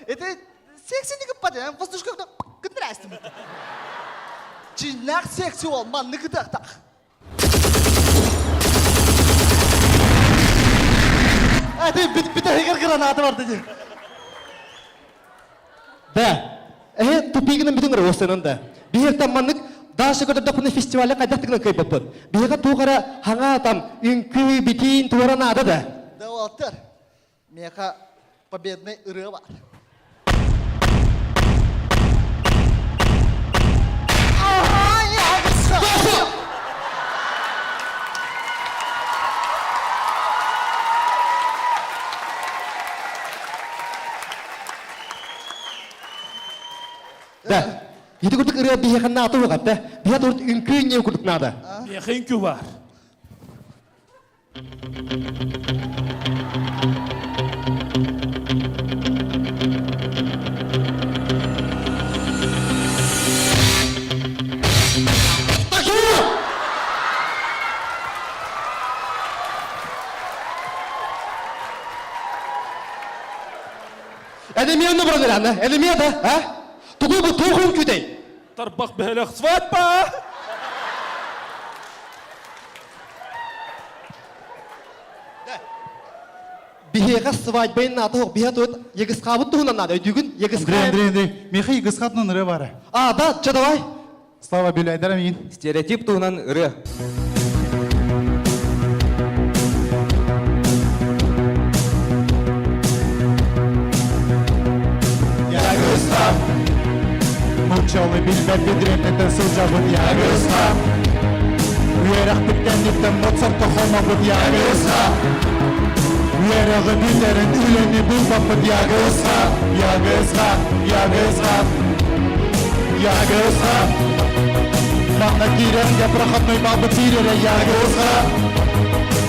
Speaker 5: Это секси не кыппат, воздушка кытырастым. Чиннах секси ол манны кытыахтаах.
Speaker 19: Ати бүтэһигэр граната барды дии. Да. Эһэ тупигынан бүтүн уостанан да. Биһиэхтэн маннык Даша көрдөхпүнэ фестивале хайдах тыгынан кыайбаппын. Биһиэхэ туох эрэ хаҥа там үҥкүү битиин туора наада да.
Speaker 5: Да уолаттар, миэхэ победный ырыа бар.
Speaker 19: Да. Ити курдук ырыа биһиэхэ наада уоҕа да. Биһиэхэ урут үҥкүү ньиэ курдук наада.
Speaker 16: Миэхэ үҥкүү баар.
Speaker 19: Энемия онно баран эрэ, энемия да, а? Тугу бу туох үҥкүүтэй?
Speaker 16: Тарбах бөһөлөх свадьба!
Speaker 19: Биһиэхэ свадьбайын наада суох, биһиэхэ тут егысхаабыт туһунан наада, өйдүүгүн?
Speaker 17: Андрей, Андрей, Андрей, миэхэ егысхатынан ырыа баара.
Speaker 19: А, да, чэ давай.
Speaker 17: Слава Беляйдар миин.
Speaker 20: Стереотип туһунан ырыа.
Speaker 14: Ягызга Нуччалы билбэт бедремнетен сылдьабыт Ягызга Үөрэхпит кэнниттэн Моцарта хомобут Ягызга Үөрэҕи бүтэрэн үлэни булбаппыт Ягызга Ягызга Ягызга Ягызга Манна киирэргэ проходной баалбыт киирэрэ Ягызга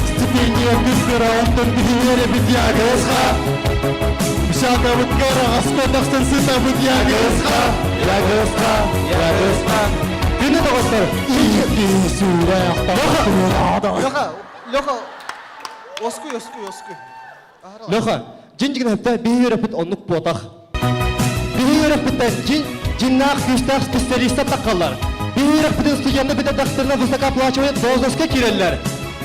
Speaker 14: Стипендия күн онтон биһиэрэбит Ягызга Мишакабыт кыараҕаска тахсан сытабыт Ягызга Ягызга Ягызга
Speaker 19: Күнү доҕоттор
Speaker 14: Икки сүрэх
Speaker 5: Леха, Леха, оскуй, оскуй, оскуй.
Speaker 19: Леха, дьин дьигин хөптө биһи үөрэппит оннук буотах. Биһи үөрэппиттэн дьин дьиннаах күүстээх специалистар таххаллар. Биһи үөрэппитин студенты бүтэрдэхтэринэ высокооплачиваемый должностька киирэллэр.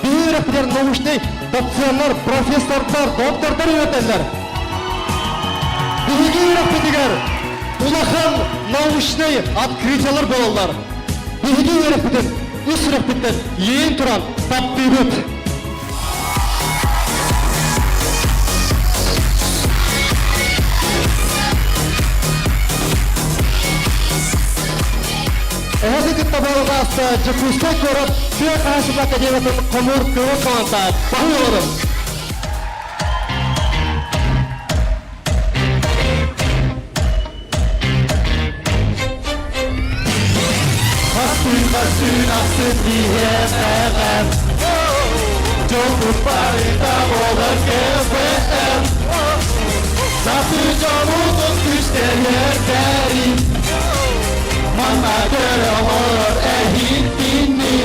Speaker 19: Биһи үөрэппитигэр научный доценнар, профессордар, доктордар үөрэтэллэр. Биһиги үөрэппитигэр улахан научный открытиялар буолаллар. Биһиги үөрэппитин үс сүрэхпиттэн иэйэн туран таптыыбыт. Эһэги кытта буолугаста Дьокуускай куорат тыа хаһаайыстыбатын академиятын хомуур көҥүл хамаанда баһый олорун.
Speaker 14: Хастыы хастыы ахсын диэтэҕэм Дьолбут барыта буолар КВН Сатыы дьолутун күстэнэрдэрин Манна көрө олорор эһиттинни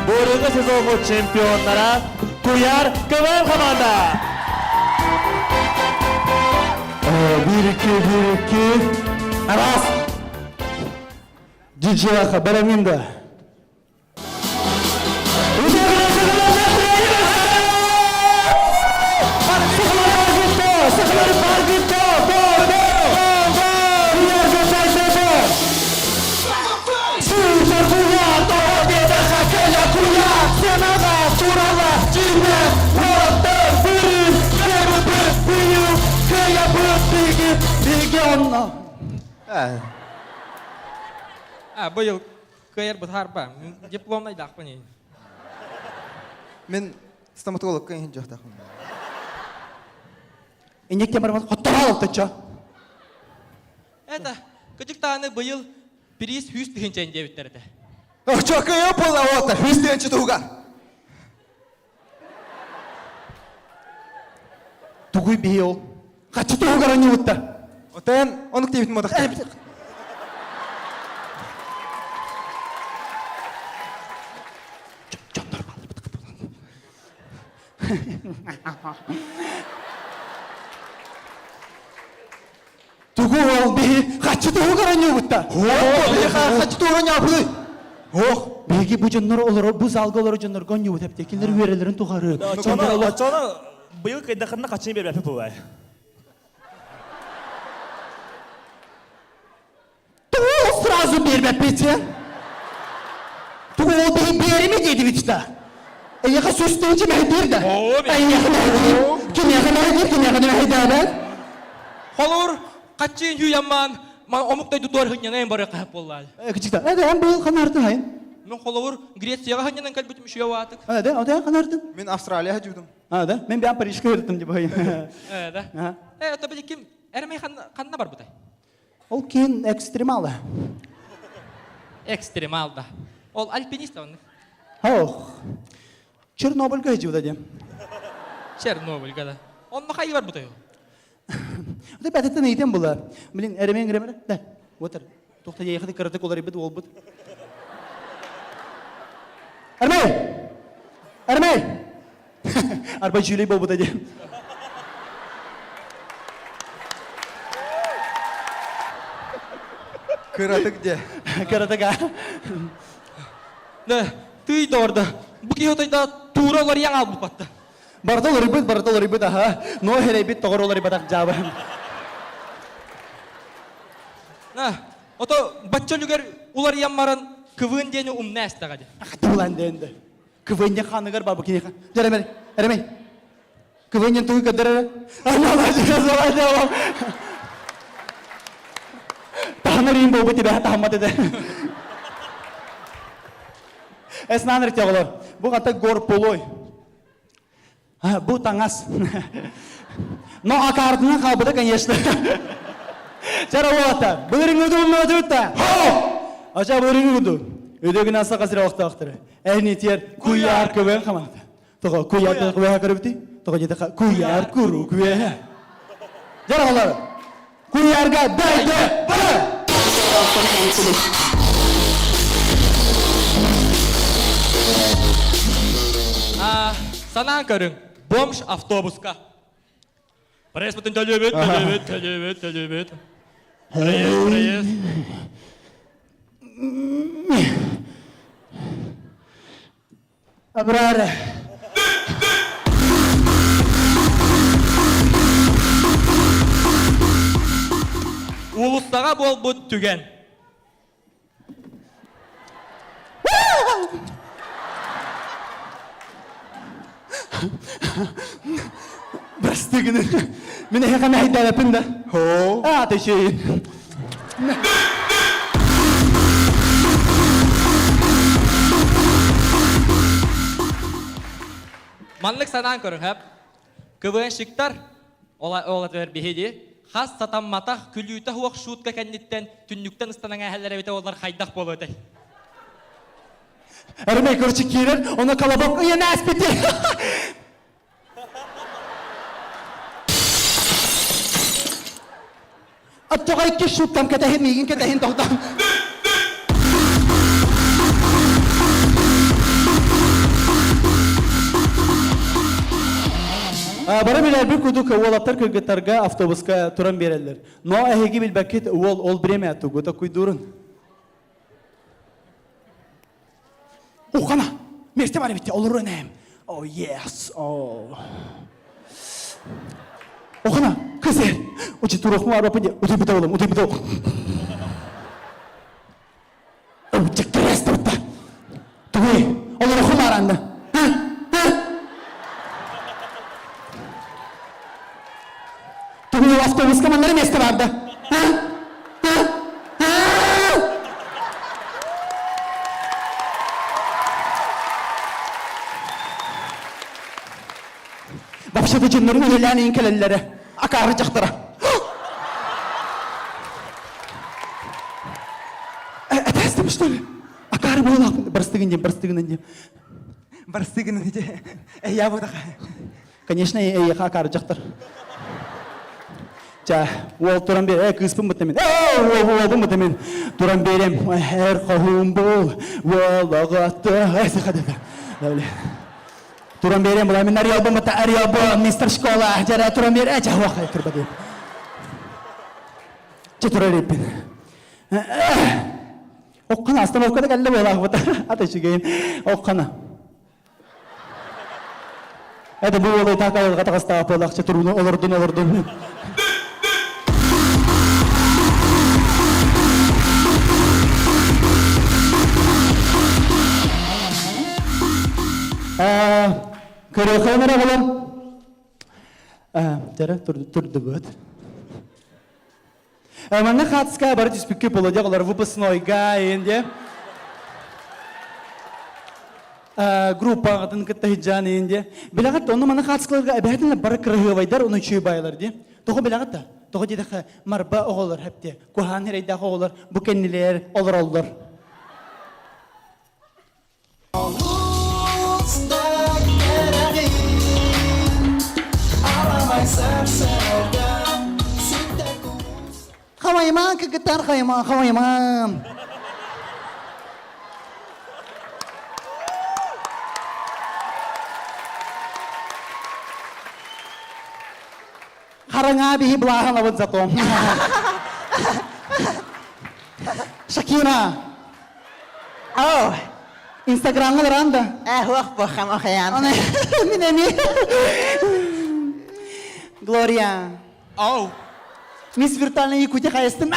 Speaker 1: Борыгы сезону чемпионнара Куяр КВН команда!
Speaker 14: Bir iki, bir iki. Раз. Диджеяха, Бараминда.
Speaker 9: А, быйыл кыайар бытаарба. Дипломнайдаахпын ей.
Speaker 5: Мен стоматологка иһин дьохтаахпын.
Speaker 15: Иннектен барамат хоттоҕол алтачча.
Speaker 9: Это, кыдьыктааны быйыл приз хүс тыһынчан диэбиттэр этэ.
Speaker 10: Чокойо буола ота, хүс тыһынча туһугар.
Speaker 15: Тугуй биһи ол? Хаччы туһугар анньыбытта.
Speaker 10: Отен онук диэбитим бодохта.
Speaker 15: Тугу ол биһи хаччы туһугар анньыбытта.
Speaker 10: Хаччы туһугар анньыбыты.
Speaker 15: Ох, биһиги бу дьоннор олоро бу залга олоро дьоннорго онньубут эпте. Кинилэр үөрэлэрин тухары.
Speaker 1: Очоно быйыл кыйдахынна хаччыны бербэппит буолай.
Speaker 15: Тугу сразу бербэппит Тугу ол биһи биэрими диэдибит да. Эйиэхэ сүстүүнчэ мэһэйдиир да. Эйиэхэ мэһэйдиир. Кимиэхэ мэһэйдиир, кимиэхэ мэһэйдээбэт.
Speaker 9: Холур, хаччыын хүйаммаан, омук дойдутугар хынньанайын бары хаһап буоллаа.
Speaker 15: Кычыкта, э, эн быйыл ханартын хайын?
Speaker 9: Мен холобур Грецияға хынньанан кэлбитим үшүө баатык.
Speaker 15: А, да, о, ханартын?
Speaker 10: Мен Австралия жудум.
Speaker 15: А, да? Мен бэйэм Парижка ырыттым деп
Speaker 9: Э, да. Э, это били ким? Эрмей ханна бар бутай?
Speaker 15: Ол кейін экстремалы.
Speaker 9: Экстремал да. Ол альпинист он.
Speaker 15: Ох. Чернобыльга сылдьыбыта диэн.
Speaker 9: Чернобыльга да. Онно хайы барбытай ол?
Speaker 15: Это бәтеттен ыйтан була. Блин, эремең эремере. Да. Вот эр. Тухта ехати кыраты куларыбыт уолбут. Эрмей! Эрмей! Арба жюлей болбута диэн.
Speaker 5: Кыратык де.
Speaker 15: Кыратык а.
Speaker 9: Да, тый доорда. Бу киһи отойда туура оларыян албыт батта.
Speaker 15: Барыта олорбут, барыта олорбут, аха. Но херейбит тоҕор олорбатах жаабы.
Speaker 9: На, ото бачча үлүгэр уларыйан баран кывын диэни умна эстэҕэ дии.
Speaker 15: Тулан дэнде. Квенне ханыгар бар бу киниха. Жеремей, эремей. Квеннен тугу көдөрөр. Таханар болбу тебе тахаммат эде. Эснаныр теголор. Бу ката гор полой. Бу таҥас. Но акаартынан хаалбыта, конечно. Чара уолата, былырыҥҥы умнуотута. Ача былырыҥҥы куду. Өдөгүн аса касыра охтоохтары. Эһнитиэр куяр көбөн хамата. Тоҕо куяр куяр көрөбүтүй? Тоҕо дете куяр куру куяр. Жаралар. Куярга дайды бары.
Speaker 9: Санаан көрүҥ, бомж автобуска. Проезд төлөбүт, төлөбүт, төлөбүт, төлөбүт. Проезд, проезд.
Speaker 15: Абрара.
Speaker 9: Уулуссаҕа буолбут түгэн.
Speaker 15: Прости гынын. Мин эһиэхэ мэһэйдээбэппин да. Аа, тэшейин.
Speaker 9: Маннык санаан көрүҥ, хөп. КВНщиктар, ол этэр биһиги, хас сатамматах күлүүтэ суох шутка кэнниттэн түннүктэн ыстанан ээһэллэр эбитэ олар хайдах буолуо этэй?
Speaker 15: Эрмей короче киирэр, ону колобок ыйан ааспыт. Оттоҕо иккис шуткам кэтэһин, миигин кэтэһин тоҕдон. Бары билэрбит курдук уолаттар кыргыттарга автобуска туран биэрэллэр. Но эһиги билбэккит уол ол бириэмэ тугу токуйдуурун. Ухана! Миэстэ бар эбит, олору энэм. Oh yes, oh. Ухана, кызыр. Учи турохму арбапын де, утуйбута олом, утуйбута олом. Чектерес турта. Тугуй, олорохум аранды. Тугуй автобуска маннары место барды. Вообще-то дьоннор үлэлээн иин кэлэллэрэ. Акаары дьахтара. Этээстим, что ли? Акаары буолаахпын. Барыстыгын диэн, барыстыгын диэн.
Speaker 5: Барыстыгын диэн. Эйя будаха.
Speaker 15: Конечно, эйиэхэ акаары дьахтар. Ча, уол туран биэр, э, кыыспын бытта мин. Э, уол уолбун бытта мин. Туран биэрем, эр хоһуун бул, уол оҕото, э, саха дата. Туран биэрем, була мин арыалбын бытта, арыалбын, мистер школа, жара туран биэр, э, ча, хуаха, турба диэн. Ча турар эппин. Оккана, остановкада кэллэ буолаах быта. Ата үчүгэйин. Оккана. Это бу уолай так айылҕа таҕыстаах буолаахча турууну олордун олордун. Көрүөххэ эрэ оҕолор. Дьэрэ турдубут. Манна хаатыска бары түспүккэ болодьа олор выпускнойга инде группаҕытын кытта хиджан инде билэҕит онно маны хаатыскаларга эбэһэтин бары кыраһыабайдар ону үчүгэй байлар ди тоҕо билэҕит да тоҕо диэтэххэ марба оҕолор хэпте куһаан эрэйдээх оҕолор бу кэннилэр олороллор Хомоймаан, кыргыттар, хомоймаан, хомоймаан. Хараҥа биһи былааһалабыт зато. Шакира.
Speaker 12: О.
Speaker 15: Инстаграмҥа баран да.
Speaker 12: Э, хуох бохам охаян.
Speaker 15: Мин эми. Глория.
Speaker 9: Оу.
Speaker 15: Мисс Виртуальная Якутия хайыстым.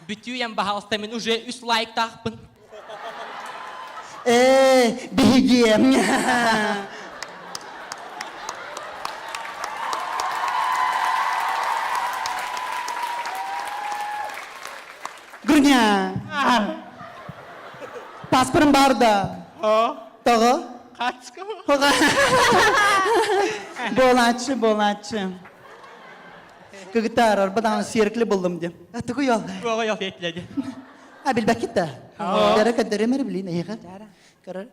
Speaker 9: Бүтүем баһаалыста мин уже үс лайктаахпын.
Speaker 15: Э, биһиги. Груня. Паспорым бар да. Тоҕо? Буолааччы, буолааччы. Кыгытаар, арба даҕаны сиэркилэ буллум диэн. Тугу йол?
Speaker 9: Туоҕа йол диэтилэ
Speaker 15: А билбэккит да? Дара көрдөрөм эрэ билин эйиэхэ. Көрөр.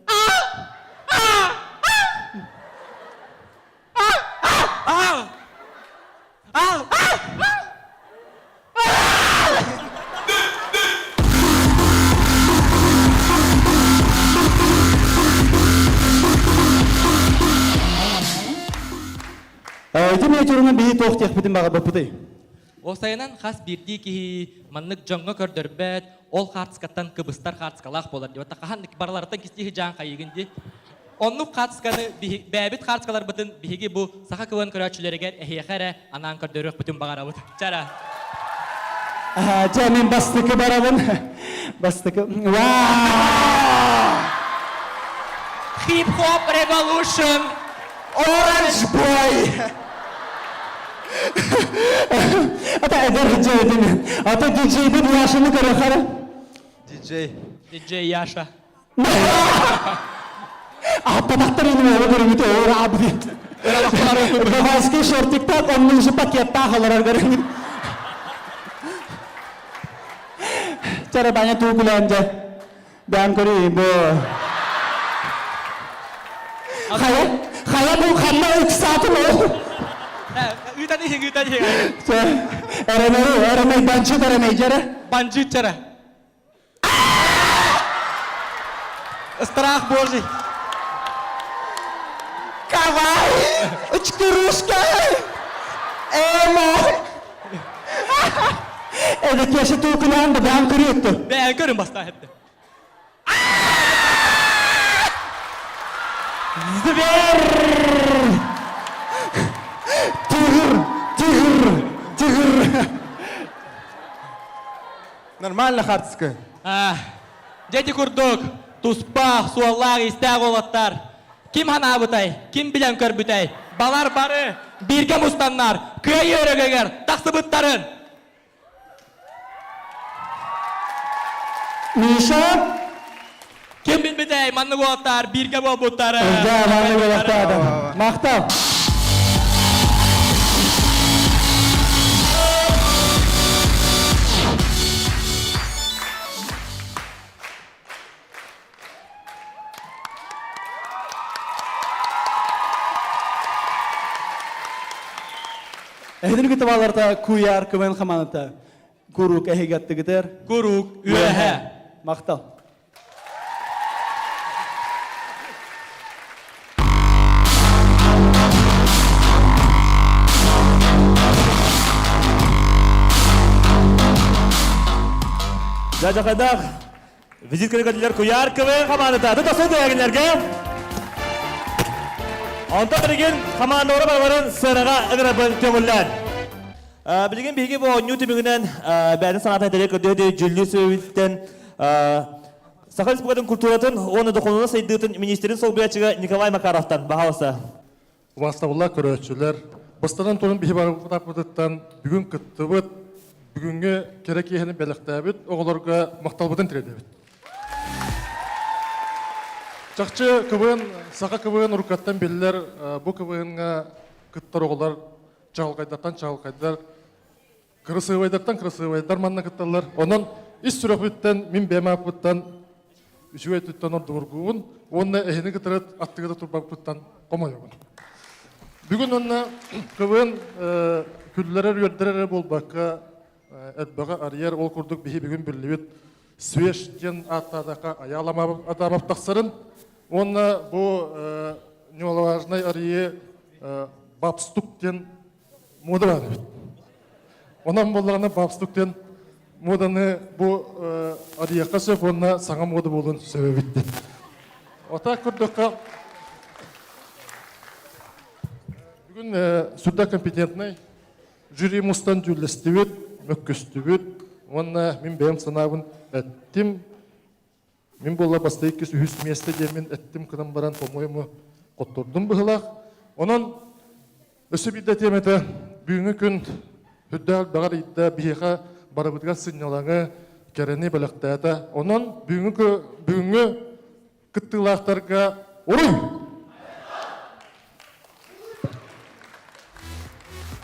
Speaker 15: Ити миэтурунан биһи туох диэхпитин баҕарбаппытый?
Speaker 9: Уопсайынан хас биирдии киһи маннык дьоҥҥо көрдөрбөт, ол хаартыскаттан кыбыстар хаартыскалаах буолар диэбэт. Хаһан барыларыттан кистии дьаан хайыгын дии. Оннук хаартысканы бэйэбит хаартыскаларбытын биһиги бу саха кылын көрөөччүлэригэр эһиэхэ эрэ анаан көрдөрүөхпүтүн баҕарабыт. Чара.
Speaker 15: Дьэ, мин бастакы барабын. Бастакы.
Speaker 9: Хип-хоп revolution!
Speaker 15: Orange boy! Ата эдэр диджей Ата диджейбит Яшаны көрөхөр.
Speaker 10: Диджей.
Speaker 9: Диджей Яша.
Speaker 15: Аттатахтар ини оҕо көрүҥүтэ оор аабыт. Гавайский шортиктаах оннун же пакеттаах олорор көрүҥүт. Чара баня туукулаан дьэ. Бээн көрүй бу. Хайа, хайа бу ханна ыксаатын ол?
Speaker 9: Ыытан иһин, ыытан иһин.
Speaker 15: Эрэмэри, эрэмэй банчыт эрэмэй дьэрэ.
Speaker 9: Банчыт чара. Страх Божий.
Speaker 15: Кавай! Учкурушка! Эмо! Это кеша туукунаан да бээн көрүөттү.
Speaker 9: Бээн көрүн бастаа хепте.
Speaker 15: Зверь! Тигр! Тигр! Тигр!
Speaker 10: Нормально хартыска.
Speaker 9: Дьэти курдук, туспах, суоллаах, истээх уолаттар. Ким ханаабытай, ким билэн көрбүтэй, балар бары бииргэ мустаннар, кыайыы өрөгөйгөр тахсыбыттарын.
Speaker 15: Миша?
Speaker 9: Ким билбитэй, маннык уолаттар бииргэ буолбуттары.
Speaker 15: Да, маннык уолаттар. Махтал. Эһидин күтүбаларта куяр квн хаманата курук эһигаттыгытер.
Speaker 9: Курук үөһэ.
Speaker 15: Махтал.
Speaker 1: Дьадьахайдаах визит көргөтүлэр куйаар КВН хамаандата тутасыл дээгиннэргэ. Онтон билигин хамаандалара барыларын сыанаҕа ыҥырабын көҥүллээн. Билигин биһиги бу оонньуу түмүгүнэн бэйэтин санаатын этэрэ көрдөөдү дьүллүү сүбүттэн Саха Республикатын культуратын уонна духовнай сайдыытын министрин солбуйааччыга Николай Макаровтан баһаалыста.
Speaker 20: Убаастабыллаах көрөөччүлэр, бастатан туран биһи барыбытыттан бүгүн кыттыбыт, бүгүҥҥү кэрэ киэһэни бэлэхтээбит оҕолорго махталбытын тириэрдэбит. Чахчы КВН, саха КВН уруккаттан биллэр бу КВН-ҥа кыттар оҕолор чаҕылхайдартан чаҕылхайдар, кырасыабайдартан кырасыабайдар манна кытталлар. Онон ис сүрэхпиттэн, мин бэйэм ааппыттан үчүгэй өттүттэн ордугургуубун уонна эһини кытары аттыгыта турбаппыттан хомойобун. Бүгүн онно КВН. Күллэрэр-үөрдэрэр эрэ буолбакка, элбэҕи арыйар, ол курдук биһи бүгүн биллибит Свеж диэн ааттаатахха Айаал Адамов тахсарын уонна бу немаловажнай арыйыы Бабстук диэн муода баар эбит. Онон буоллаҕына Бабстук диэн муоданы бу арыйыахха сөп уонна саҥа муода буолуон сөп эбит диэн. Отак көрдөххө бүгүн сүрдээх компетентный Жюри мустан дьүүллэстибит, мөккүстүбүт уонна мин бэйэм санаабын эттим. Мин буолла бастакы иккис үһүс миэстэ диэммин эттим гынан баран, по-моему, хоттордум быһыылаах. Онон өссө биирдэ этиэм этэ, бүгүҥҥү күн үрдээх элбэҕэр ыйда биһиэхэ барыбытыгар сынньалаҥы, кэрэни бэлэхтээтэ. Онон бүгүҥҥү бүгүҥҥү кыттыылаахтарга уруй!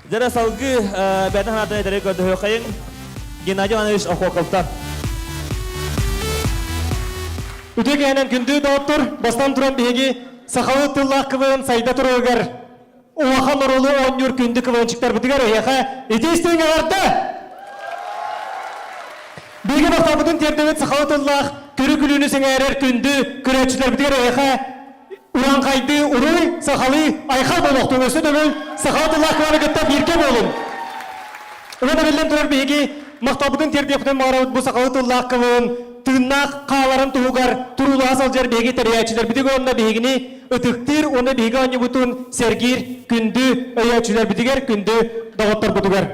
Speaker 1: Дьэ салгыы бэйэтин санаатын этэрэ көрдөһүөххэйиҥ Геннадий Иванович Охоковтан.
Speaker 19: Үтүө киһинэн күндү доҕоттор, бастан туран биһиги сахалыы тыллаах КВН сайда турарыгар улахан оруолу оонньуур күндү КВНчиктарбытыгар эһиэхэ ити истиҥ эҕэрдэ! Биһиги махталбытын тиэрдэбит сахалыы тыллаах көрү-күлүүнү сэҥээрэр күндү көрөөччүлэрбитигэр эһиэхэ урааҥхайдыы уруй, сахалыы айхал буолуохтун, өссө төгүл сахалыы тыллаах кылааны кытта бииргэ буолун! Уонна биллэн турар биһиги махталбытын тиэрдиэхпитин баҕарабыт бу сахалыы тыллаах кылын тыыннаах хааларын туһугар туруулаһа сылдьар биһиги тэрийээччилэрбитиг уонна биһигини ытыктыыр уонна биһиги оонньуубутун сэргиир күндү өйөөччүлэрбитигэр, күндү доҕотторбутугар.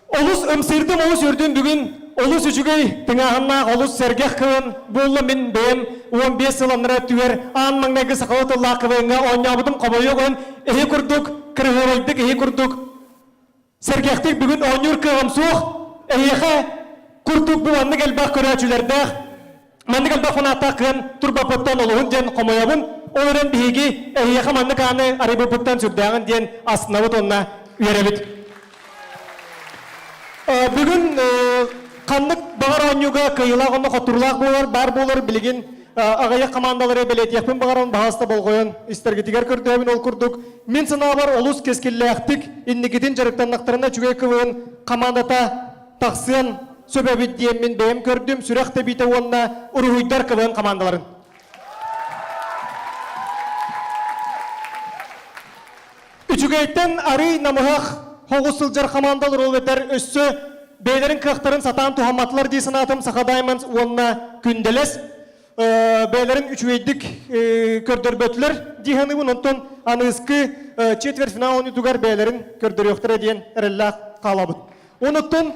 Speaker 19: Олус ымсыырдым, олус үрдүм бүгүн олус үчүгэй, тыҥааһыннаах, олус сэргэх кылын буолла мин бэйэм 15 сыл аннара өттүгэр аан маҥнайгы сахалыы тыллаах КВН-ҥа оонньообутум хомойуох иһин эһи курдук кырыһыабайдык эһи курдук Сэргэхтик бүгүн оонньуур кыаҕым суох. Эһиэхэ курдук бу маннык элбэх көрөөччүлэрдээх, маннык элбэх фанаттаах кыан турбаппыттан олуһун диэн хомойобун. Ол эрэн биһиги эһиэхэ маннык ааны арыйбыппыттан сүрдээҕин диэн астынабыт уонна үөрэбит. Бүгүн ханнык баҕар оонньууга кыайыылаах уонна хотуруулаах буолар, баар буолар билигин аҕыйах хамаандалары бэлиэтиэхпин баҕарабын, баһаалыста болҕойон истэргитигэр көрдөһөбүн. Ол курдук, мин санаабар олус кэскиллээхтик инникитин дьарыктаннахтарына үчүгэй КВН хамаандата тахсыан сөп эбит диэн мин бэйэм көрдүм. Сүрэх тэбиитэ уонна уруһуйдар КВН хамаандаларын. Үчүгэйтэн арый намыһах хоҕус сылдьар хамаандалар ол эбэтэр өссө бэйэлэрин кыахтарын сатаан туһамматылар дии санаатым Саха Даймондс уонна Күндэлэс бэйэлэрин үчүгэйдик көрдөрбөтүлэр дии саныыбын. Онтон аныгыскы четвертьфинал оонньуутугар бэйэлэрин көрдөрүөхтэрэ диэн эрэллээх хаалабыт. Онуттан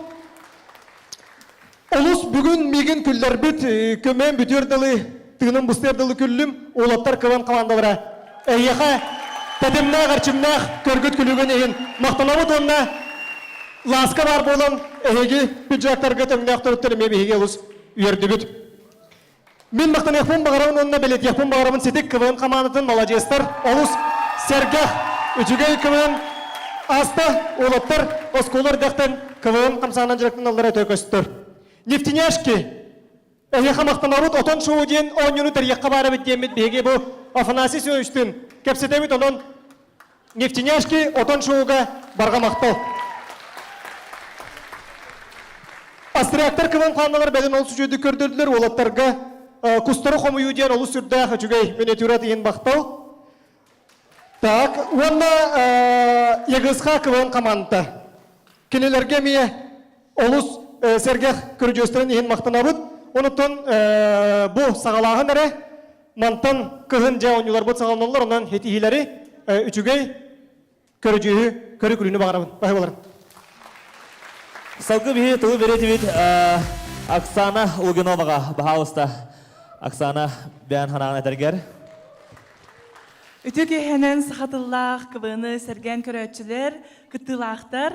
Speaker 19: олус бүгүн миигин күллэрбит көмөм бүтүөр дылы тыыным быстыар дылы күллүм уолаттар кылан командалара эһиэхэ тэтимнээх эрчимнээх көргүт күлүгүн иһин махтанабыт уонна лааска баар буолан эһиги пиджактарга өҥнөөх төрүттэр эмиэ биһиги олус үөрдүбүт. Мин махтаныахпын баҕарабын уонна бэлиэтиэхпин баҕарабын ситик КВН хамаандатын маладьыастар олус сэргэх, үчүгэй КВН ааста уолаттар оскуола эрдэхтэн КВН хамсаанан дьарыктаналлара өтө көстөр. Нефтяняшки эһиэхэ махтанабыт отон шоу диэн оонньууну тэрийиэххэ баар эбит диэммит биһиги бу Афанасий Семеновичтыын кэпсэтэбит онон Нефтяняшки отон шоуга барҕа махтал. Остряктар кылан хаанналар бэлэн ол сүдү көрдөрдүлэр уолаттарга кустары хомуйуу диэн олус сүрдээх үчүгэй миниатюра иһин махтал. Так, уонна ЕГСХ КВН команда. Кинилэргэ эмиэ олус сэргэх көрүдьүөстэрин иһин махтанабыт. Онуттан бу саҕалааһын эрэ Мантан кыһын дьэ оонньууларбыт саҕаланаллар, онон һитиһиилэри үчүгэй көрүдьүөһү, көрү-күлүүнү баҕарабын. Баһы
Speaker 1: Салгыы биһи тылы беретибит Оксана Лугиноваҕа, баһаалыста. Оксана, бэйэн ханаҕын этэргэр.
Speaker 8: Үтүө киэһэнэн саха тыллаах КВН-ы сэргээн көрөөччүлэр, кыттыылаахтар.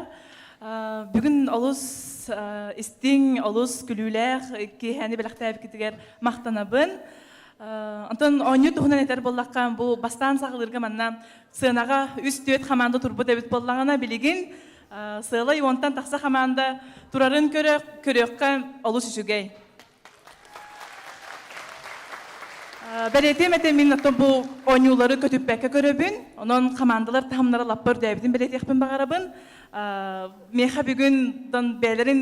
Speaker 8: Бүгүн олус истиҥ, олус күлүүлээх киэһэни бэлэхтээбиккитигэр махтанабын. Онтон оонньуу туһунан этэр буоллахха, бу бастаан саҕалыырга манна сыанаҕа үс-түөрт хамаанда турбут эбит буоллаҕына, билигин сыалай уонтан тахса хамаанда турарын көрө, көрүөххэ олус үчүгэй. Бэлиэтиэм этэ мин оттон бу оонньуулары көтүппэккэ көрөбүн. Онон хамаандалар таһымнара лаппа үрдээбитин бэлиэтиэхпин баҕарабын. Миэхэ бүгүн бэйэлэрин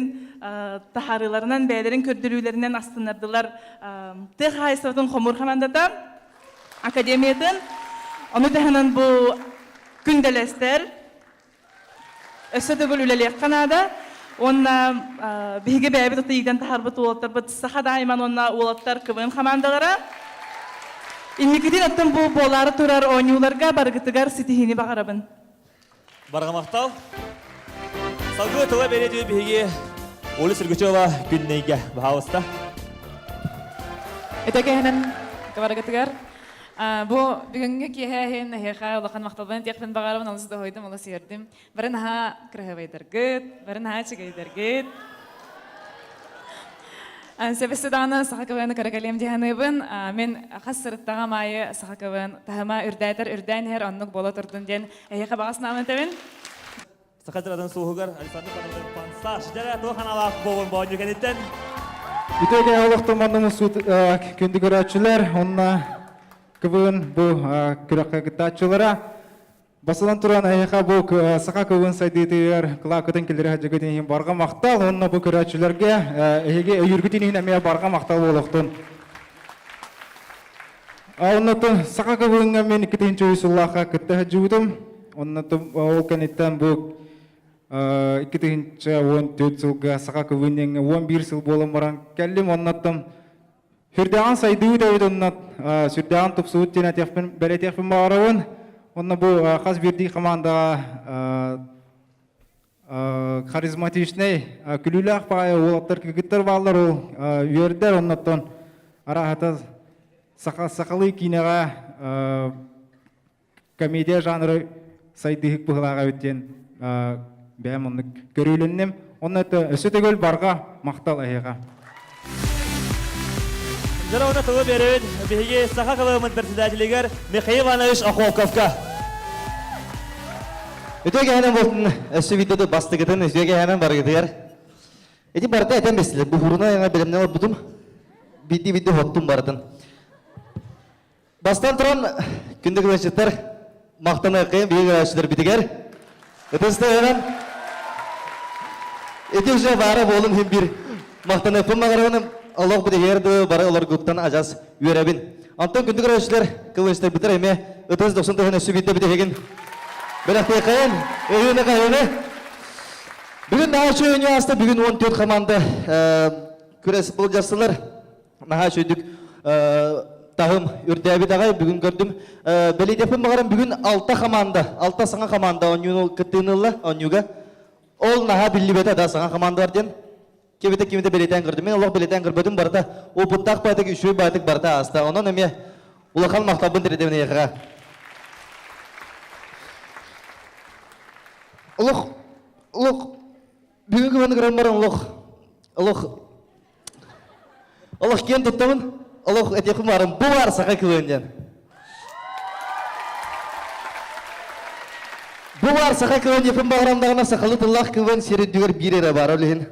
Speaker 8: таһаарыыларынан, бэйэлэрин көрдөрүүлэринэн астыннардылар тыа хаһаайыстыбатын хомуур хамаандата, академиятын. Ону таһынан бу күндэлэстэр Өссө төгүл үлэлиэххэ наада. Уонна биһиги бэйэбит ото иитэн таһаарбыт уолаттарбыт Саха Дайман уонна уолаттар КВН хамаандалара. Инникитин оттон бу буолаары турар оонньууларга барыгытыгар ситиһиини баҕарабын.
Speaker 1: Барҕа махтал. Салгыы тыла беретүү биһиги Оля Сергучева күннэйгэ баһаалыста.
Speaker 21: Этэ кэһэнэн барыгытыгар Бу бүгүҥҥү киэһэ иһин эһиэхэ улахан махталбын этиэхпин баҕарабын, олус доһуйдум, олус үөрдүм. Бары наһаа кыраһыабайдаргыт, бары наһаа үчүгэйдэргит. Сөбүсү даҕаны саха КВН-ы кыра кэлиэм дии саныыбын. Мин хас сырыттаҕым аайы саха КВН таһыма үрдээтэр үрдээн иһэр, оннук буола турдун диэн эһиэхэ баҕа санаабын этэбин.
Speaker 1: Саха дьаратын суоһугар Александр Павлович Пансаш дьара туох аналаах буолун боонньу кэнниттэн.
Speaker 22: Үтүөкэ олохтон манна суут күндү көрөөччүлэр, онно КВН бу күрэххэ кыттааччылара. Басылан туран эһиэхэ бу саха КВН сайдыытыгар кылаакытын киллэрэ сылдьыгытын иһин барҕа махтал, онно бу көрөөччүлэргэ эһиги өйүүргүтүн иһин эмиэ барҕа махтал буолуохтун. Оннотон саха КВН-ҥа мен 2003 сыллаахха кытта сылдьыбытым. Оннотон ол кэнниттэн бу 2014 сылга саха КВН-ҥа 11 сыл буолан баран кэллим. Оннотон сүрдээҕин сайдыы эбит онно сүрдээҕин тупсубут диэн этиэхпин бэлиэтиэхпин баҕарабын. Онно бу хас биирдии командаҕа харизматичнай, күлүүлээх баҕайы уолаттар кыргыттар бааллар ол үөрдэр оннуттан арааһата саха сахалыы киинэҕэ комедия жанры сайдыыһык быһыылаах эбит диэн бэйэм оннук көрүүлэнним. Онно өссө төгүл барҕа махтал эһиэхэ.
Speaker 1: Дьоно тылы биэрэбит биһиги саха кылыымыт председателигэр Михаил Иванович Охлопковка.
Speaker 19: Үтүө кэһэнэн буолтун өссө видеоду бастыгытын үтүө кэһэнэн барыгытыгар. Ити барыта этэн бэстилэр. Бу хуруна яңа билимнен олбутум. Бидди-бидди хоттум барытын. Бастан туран күндү кылычыттар мактаныаххайын биһиги көрөөччүлэр битигэр. Ытыстыһынан ити уже баара буолун иһин бир мактаныахпын баҕарабын олох битигэр да бары олоргуттан ажас үөрэбин. Онтон күндү көрөөччүлэр кылычтар битер эмиэ ытыс дохсун тыһын өссө биирдэ битигин бэлэхтиэххэйин өйүнэ кайыны. Бүгүн наһаа үчүгэй оонньуу ааста. Бүгүн 14 команда күрэс былдьастылар. Наһаа үчүгүйдүк таһым үрдээбит аҕай бүгүн көрдүм. Бэлиэтиэхпин баҕарам бүгүн алта команда, алта саҥа команда оонньууну кыттыыны ылла оонньууга. Ол наһаа биллибэтэ да саҥа командалар диэн. Кибитэ кимитэ бэлиэтээн көрдүм. Мен олох бэлиэтээн көрбөтүм барыта опыттаах баатык, үчүгэй баатык барыта ааста. Онон эмиэ улахан махталбын тиридэбин эйиэхэҕэ. Олох, олох, бүгүнкү маны көрөн баран олох, олох Олох киэн туттабын, олох этиэхпин баарым, бу баар саха кылыан диэн. Бу баар саха кылыан диэхпин баҕарам даҕаны сахалыы тыллаах кылыан сир үрдүгэр биир эрэ баар ол иһин.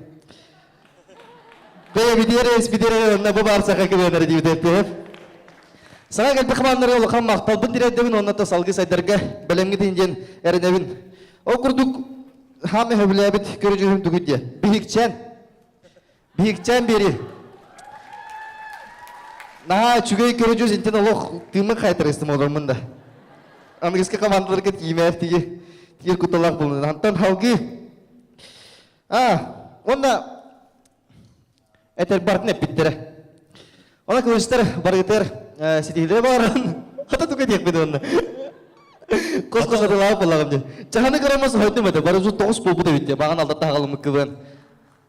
Speaker 19: Бэйэбитигэр эспитигэр эрэ онно бу баар саха кылыан эрэ диэбит эппиэп. Саҥа кэлбит хамааннарга улахан махталбын тириэрдэбин уонна да салгыы сайдарга бэлэмҥитин диэн эрэнэбин. Ол курдук хаам өһөбүлээбит көрүдьүөһүм тугуй диэ. Биһикчээн Биһикчээн биэри. Наһаа үчүгэй көрүдьүөс интен олох тыыммын хайтарыстым олормун да. Аныгыскы командаларга тиимээр тиги тиир кутталаах булун. Антон халгы. А, онна этер бартын эппиттэрэ. Она кылычтар баргытыр ситиһилere баран. Хата туга диэхпин онна. Кос-кос атылаах боллагым дии. Чаханы кырамас хойдум этэ. Бары тоғыз болбут эбит дии. Баган алдатта хагалымык кыбын.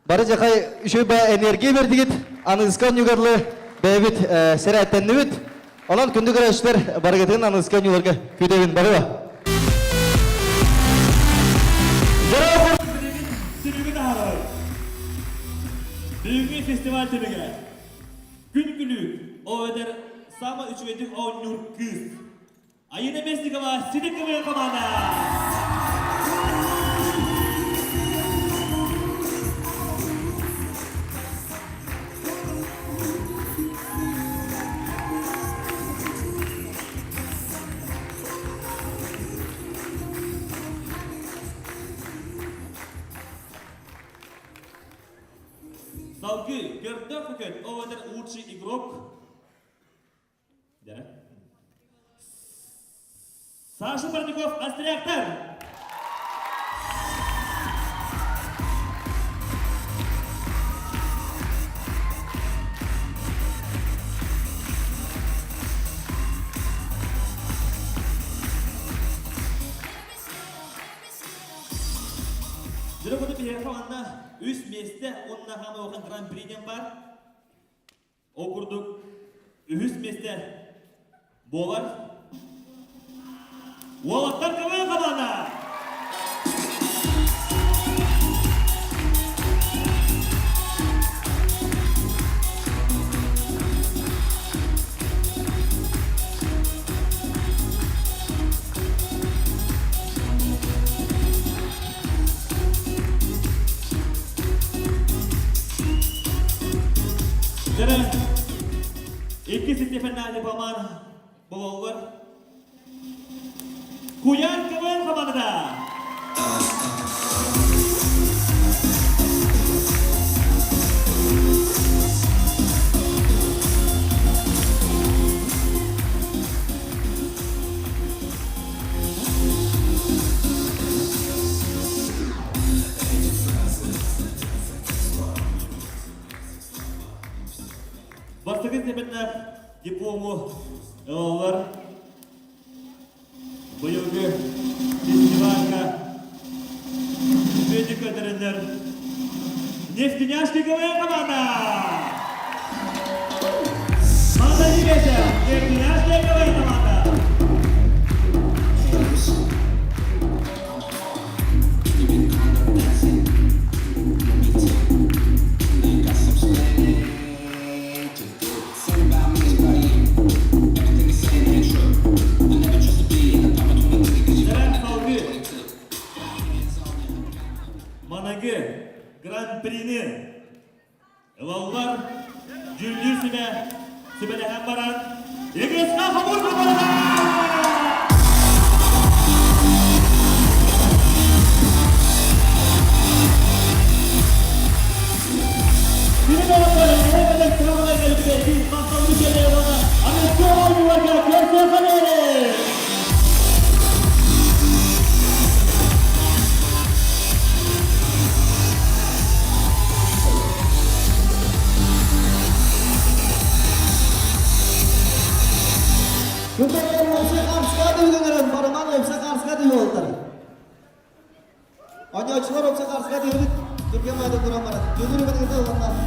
Speaker 19: Бары жакай үчүгэй ба энергия бердигит, аныгыска оонньуугарлы бэйэбит сэрээттэннибит. Онон күндү көрөөччүлэр барыгытын аныгыска оонньууларга күүтэбин барыба.
Speaker 1: Түмүгү таһаарабыт. Бүгүҥҥү фестиваль түмүгэ. Күн күлүүк, ол эбэтэр саамай үчүгэйдик оонньуур кыыс. Айына Местникова, Сидик КВН команда! Салгыы, көрдөөх көкөт, ол эбэтэр лучший игрок. Да. Саша Парников, Остряктар! Дьөрө куту биһиэхэ манна үс миэстэ уонна хаама улахан гран-при диэн баар. Ол курдук үһүс миэстэ буолар. Уолаттар КВН хамаанда! Дьэ, икки Степаннаах Паман бололлар. Куйаар КВН хамаандата! Бастакы степеннээх диплому ылаллар. Быйылгы фестивальга үтүөнү көтөрөннөр Нефтяняшки КВН команда! Манда Небесе, Нефтяняшки КВН команда! Манагы Гран-прини ылаллар дьүүллүүр сүбэ сүбэлэһэн баран Егесқа хомур
Speaker 5: Күнтәргә уопсай хаамыска түһүлүҥэрэн барыман уопсай хаамыска түһү Оонньооччулар уопсай хаамыска түһүбүт түргэн баайдык туран баран. Дьулуур үбэтигэр уонна.